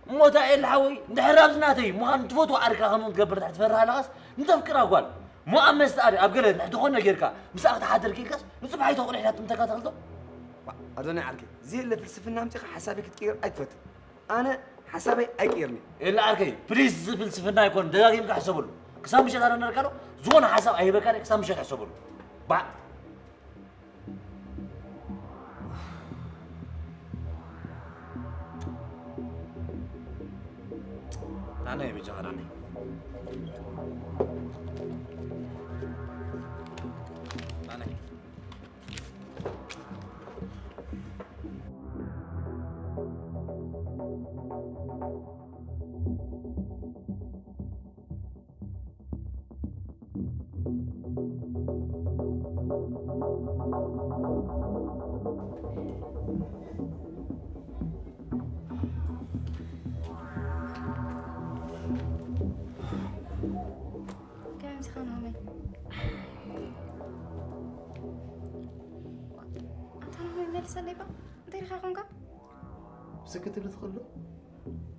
እሞ እታ ኤላ ሓወይ፣ እንድሕር ኣብዚ ናተይ ምዃኑ ትፈትዎ ዓርካ ከም ትገብር እንድሕር ትፈርህ ኣለኻስ፣ ንተፍቅራ ጓል፣ እሞ ኣብ መስተ ኣደ፣ ኣብ ገለ እንድሕር ዝኾነ ጌርካ፣ ምስኣ ክትሓድር ክኢልካስ፣ ንጽባሒቶ ቁሊሕ ኢላ ትምተካ ተኽልቶ? ባ፣ ኣዶናይ ዓርከይ፣ ዘየለ ፍልስፍና ኣምጺኻ ሓሳበይ ክትቅይር ኣይትፈትን። ኣነ ሓሳበይ ኣይቅይርን እየ። ኤላ ዓርከይ፣ ፕሊስ፣ እዚ ፍልስፍና ኣይኮነን፣ ደጋጊምካ ሕሰበሉ። ክሳብ ምሸት ኣነ ነርካ ዶ? ዝኾነ ሓሳብ ኣይህበካን እየ፣ ክሳብ ምሸት ሕሰበሉ። ባዕ። ናናይ በጃኻ ናናይ። ናናይ። ከመይ ምሳኻ ናሆመይ? ኣታ ናሆመይ መልሰለይ ባ። እንታይ ኢልካ ኮንካ? ብስክት ትብል ትኽእል ዶ?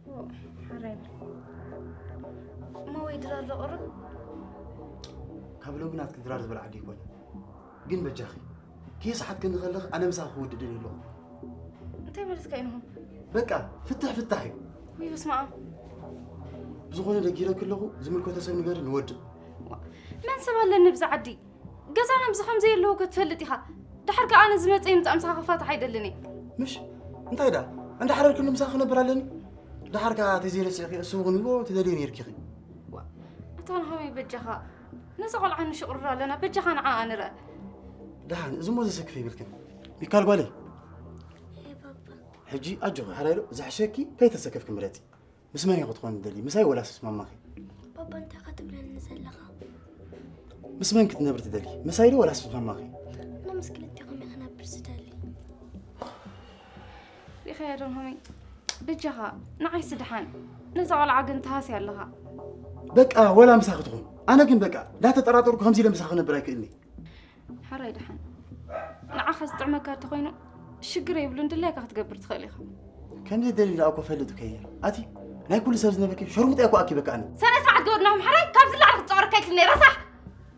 ኦ፣ ሓራይ በል። እሞ ወይ ድራር ዶ ቅርብ? ካብ ሎሚ ናትኪ ድራር ዝበል ዓዲ ኣይኮነ። ግን በጃኺ፣ ከየስሓትክኒ ከለኺ ኣነ ምሳኺ ክውድድ እየ ኣለኹ። እንታይ ማለትካ እዩ ንኹን? በቃ፣ ፍትሕ ፍታሕ እዩ። ውይ፣ በስመ ኣብ። ብዝኾነ ደጊረኪ ኣለኹ፣ ዝምልከቶ ሰብ ንገሪ ንወድእ። ዋ፣ መን ሰብ ኣለኒ ብዛ ዓዲ? ገዛና ብዚ ከም ዘየለዉ ከ ትፈልጥ ኢኻ? ደሓር ከኣ ኣነ ዝመጸ ይምጻእ ምሳኻ ክፋታሕ ኣይደልን እየ። ምሽ? እንታይ ደኣ? እንዳሓረርክኒ ምሳኺ ክነብር ኣለኒ? ደሓር ከኣ ተዘይረሲዕኺ እሱ እውን እዎ ትደልዮ ነይርኪ ኢኺ። ዋ፣ ኣታ ናሆመይ በጃኻ። ነዛ ቆልዓ ንሽቕርር ኣለና፣ በጃኻ ንዓኣ ንርኣ። ደሓን፣ እዚ እሞ ዘሰክፍ የብልክን። ሚካል ጓለይ። ኤ ባባ። ሕጂ ኣጆኺ፣ ሓራይ ዶ? ዝሕሸኪ ከይተሰከፍኪ ምረጺ። ምስ መን ኢኺ ክትኮኒ ትደልዪ? ምሳይ ወላስ ምስ ማማኺ? ባባ፣ እንታይ ኢኻ ትብለኒ ዘለኻ? ምስ መን ክትነብሪ ትደልዪ? ምሳይ ዶ ወላስ ምስ ማማኺ? ኣነ ምስ ክልቴኹም እየ ክነብር ዝደሊ። ሪኢኻዮ ዶ ናሆመይ? በጃኻ፣ ንዓይስ ደሓን። ነዛ ቆልዓ ግን ትሃስያ ኣለኻ። በቃ፣ ወላ ምሳኺ ትኹን። ኣነ ግን በቃ፣ እንዳተጠራጠርኩ ከምዚ ኢለ ምሳኺ ክነብር ኣይክእልኒ። ሕራይ ደሓን። ንዓኻ ዝጥዕመካ እንተኾይኑ፣ ሽግር የብሉን፣ ድላይካ ክትገብር ትኽእል ኢኻ። ከም ዘይደሊ ደኣ እኮ ፈልጥ እኮ እየ። ኣቲ፣ ናይ ኩሉ ሰብ ዝነበርኪ ሸርሙጣ እኮ ኣኪበካ ኣነ። ሰነ ስርዓት ግበር ናሆም፣ ሕራይ፣ ካብዚ ላዕሊ ክትጻወረካ ኣይክእልን እየ፣ ረሳሕ!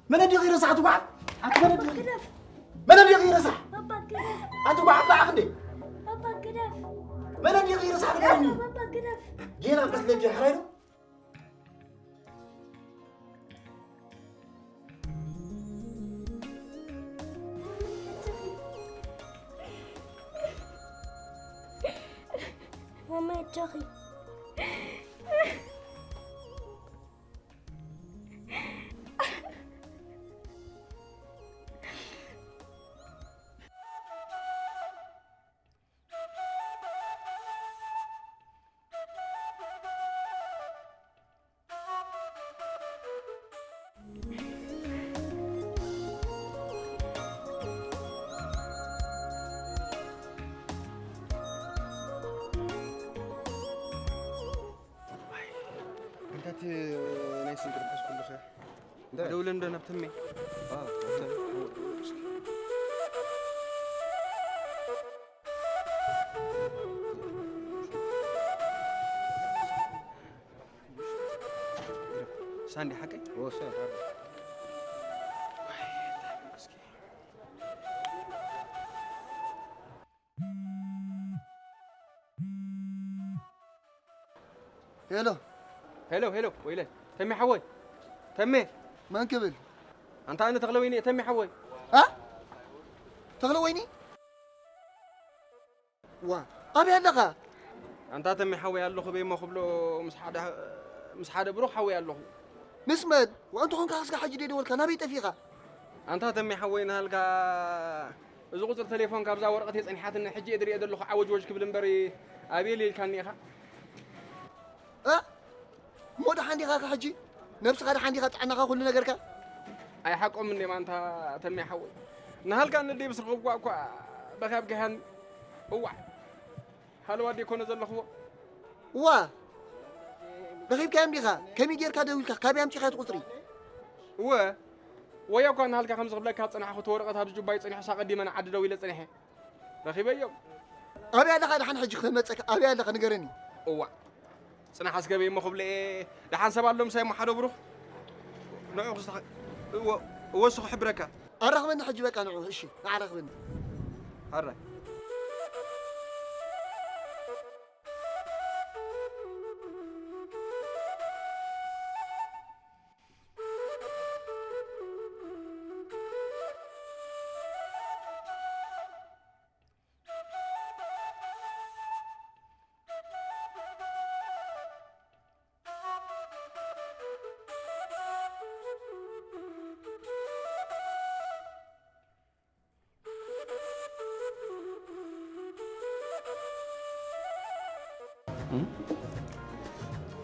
መን ኣዲኺ ረሳሕ ትጓሓፍ? ኣቲ መን ኣዲኺ? ግደፍ! መን ኣዲኺ ረሳሕ? ባባ፣ ግደፍ! ኣቲ ጓሓፍ ንዓኺ እንዴ? ባባ፣ ግደፍ! መን ኣዲኺ ረሳሕ ትብለኒ? ባባ፣ ግደፍ! ጌና ፈትለኪ ሕራይ ዶ? ማማ፣ ኣጆኺ። እንታይ እቲ ናይ ስንቂ ርሑስ ኩሉ ኸ? እንታይ? ደውለ እንዶ ናብ ተሜ። አ፣ ተሜ። ሳንዲ ሓቀይ? ኦ፣ ሳንዲ ሓቀይ። ሄሎ። ሄሎ፣ ሄሎ፣ ወይለ። ተሜ ሓወይ። ተሜ። መን ክብል? ኣንታ ኣነ ተኽለ ወይኒ እየ፣ ተሜ ሓወይ። አ? ተኽለ ወይኒ? ዋ፣ ኣበይ ኣለኻ? ኣንታ ተመይ ሓወይ ኣለኹ በይሞ ክብሎ ምስ ሓደ ምስ ሓደ ብሩኽ ሓወይ ኣለኹ። ምስ መን? ወኣንተ ኾንካ ክስጋ ሕጂ ደይደወልካ ናበይ ጠፊኻ? ኣንታ ተመይ ሓወይ ናሃልካ እዚ ቁፅሪ ቴሌፎን ካብዛ ወረቐት የፀኒሓትኒ ሕጂ እየ ዝሪኦ ዘለኹ ዓወጅ ወጅ ክብል እምበር ኣበይ ኢልካኒ ኢኻ? እ? እሞ ደሓን ዲኻ ከ ሕጂ? ነብስኻ ደሓን ዲኻ? ጥዕናኻ ኩሉ ነገርካ? ኣይሓቆምን እዮም ኣንታ ተመይ ሓወይ። ናሃልካ ንደይ ብስርኺ እኳ እኳ በኺ ኣብኪሃኒ። እዋዕ ሃለዋ ደይኮነ ዘለኽዎ። እዋ ረኺብካዮም ዲኻ? ከመይ ጌርካ ደዊልካ? ካበይ ኣምጺኻዮ እቲ ቁጽሪ? እወ ወያ እኳ ናሃልካ ከም ዝኽብለካ ዝጸናሕኹ እቲ ወረቐት ኣብዚ ጁባይ ጸኒሑ ሳቐዲመ ንዓዲ ደዊለ ጸኒሐ ረኺበዮም። ኣበይ ኣለኻ ደሓን ሕጂ ክመጸካ? ኣበይ ኣለኻ ንገረኒ። እዋ ጽናሕ ኣስገበይ እሞ ክብለ እየ። ደሓን ሰብ ኣሎ ምሳይ እሞ ሓደ ብሩኽ ንዑ ክስተ እወ እሱ ክሕብረካ። ኣራኽበኒ ሕጂ በቃ ንዑ። እሺ ንዓራኽበኒ። ኣረ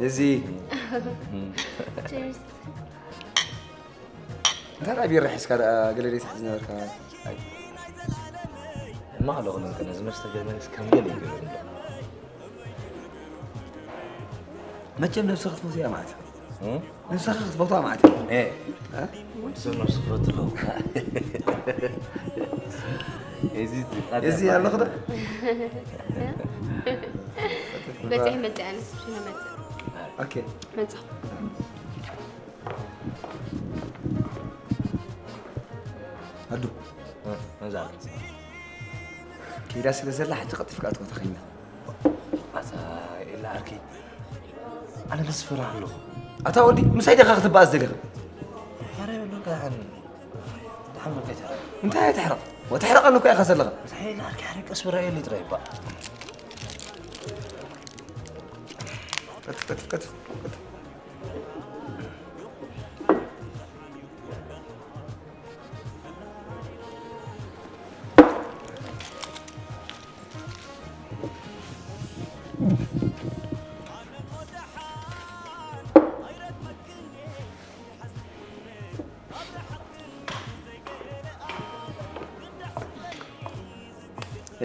እዚ Cheers. እንታይ ደኣ ቢራ ሒዝካ ደኣ ገለ ደይ ትሕዝ ነበርካ? እማ ኣለኹ ነዚ መስተ ገመንስ ከም ገለ ይገብር መቸም ነብስኻ ክትፈትያ ማለት እዩ። ነብስኻ ክትፈትዋ ማለት እዩ። ወዲ ሰብ ነብሱ ክፈቱ ኣለዎ። እዚ ኣለኹ ዶ? በፂሕ መፅእ ኣነስ ሽነ መፅእ ኦኬ። መፅእ ኣዱ መዛ ኪዳ ስለ ዘላ ሕጂ ቀልጢፍካ ኣትዋ ተኸይና ኣታ ኢላ ዓርከይ ኣነ ለስፍራ ኣለኹ ኣታ ወዲ ምሳይ ዲኻ ክትበኣስ ደሊኻ ሓረ በሉካ ሓን ድሓን በቃ ይተራ እንታይ ኣይትሕረቕ ወተሕረቐኒ እኮ ኢኻ ዘለኻ ምሳይ ኢላ ዓርከይ ሓረ ቀስ ብራእየኒ ጥራይ ይባ ቀትፍ ቀትፍ ቀትፍ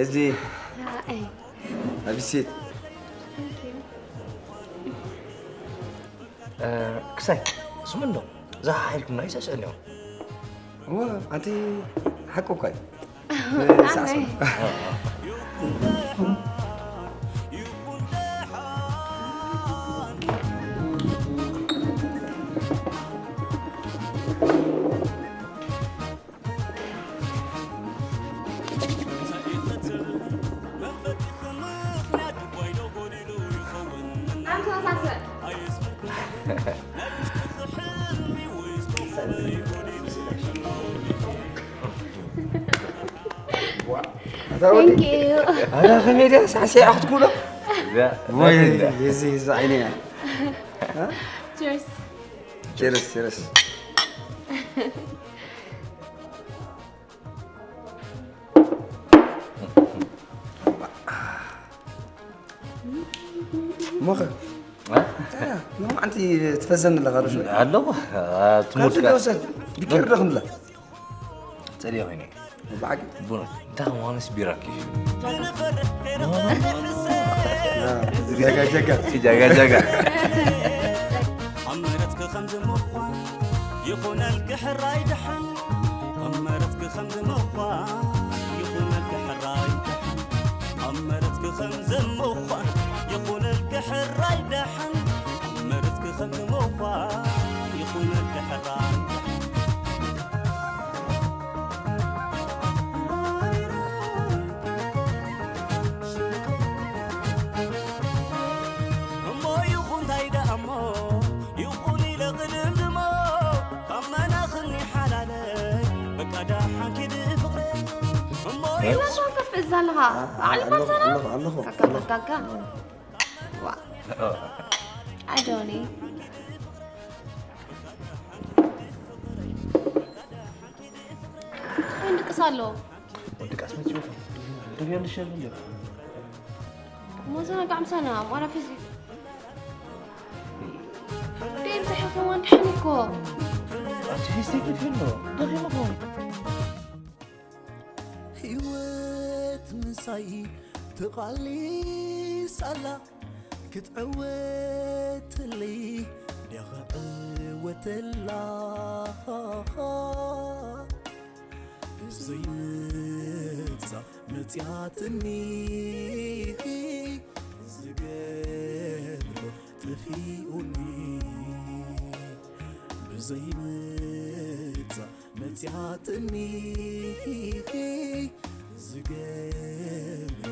እዚ ኣቢሴት ክሳይ ስምንዶ ዝሓሓይልኩምና ይሰስአኒ እዮም እወ ኣንቲ ሓቂ እኳ እዩ ኣረ ከመይ ድያ ሳዕሲዕ ክትኩሎ ወይ እዚ እዚ ዓይነ እያ ቸርስ ቸርስ ቸርስ ሞኸ ሎማዓንቲ ትፈዘኒ ኣለኻ ዶ ኣለኹ ትሙድካ ዲኬር ዶ ክንብላ ጸልየ ኮይነ ብዓቂ ቡነት እንታይ ምዃኑስ ቢራኪ ጀጋ ጀጋ ጀጋ ጀጋ ኣብ መረትኪ ከምዚ ምዃን ይኹነልኪ ሕራይ ደሓን ኣብ መረትኪ ከምዚ ምዃን ይኹነልኪ ሕራይ ደሓን ኣብ መረትኪ ከምዚ ምዃን ይኹነልኪ ሕራይ ደሓን ኣብ መረትኪ ከምዚ ምዃን ይኹነልኪ ሕራይ ደሓን እሞ ይኹን እንታይ ደኣ እሞ ይኹን ኢለ ቅድምድሞ ካብ መናኽኒ ሓላለይ በቃ ደሓን ኪዲ ፍቕረይ እሞ ይኹን ዘለኻ በዓል ኣለኹ ባንሳና ኣለኹ ኣለኹ ካካ ካካ ዋ ኣዶኒ ወንድቅስ ኣሎ ወዲ ቃስ መፅኡ ደብያልሽ ያለ ሞዘና ጋዕምሳና ሞራ ፊዚ ደም ዝሕኽዋ እንድሕን እኮ ኣቲ ፊስቴ ኪት ይሎ ደኺምኹም ህይወት ምሳይ ትቓሊስ ኣላ ክትዕወትለይ ድያ ክዕወተላ ዘይመጻ መጽያትኒ ዝገብሮ ጠፊኡኒ ብዘይመጻ መጽያትኒ ዝገብሮ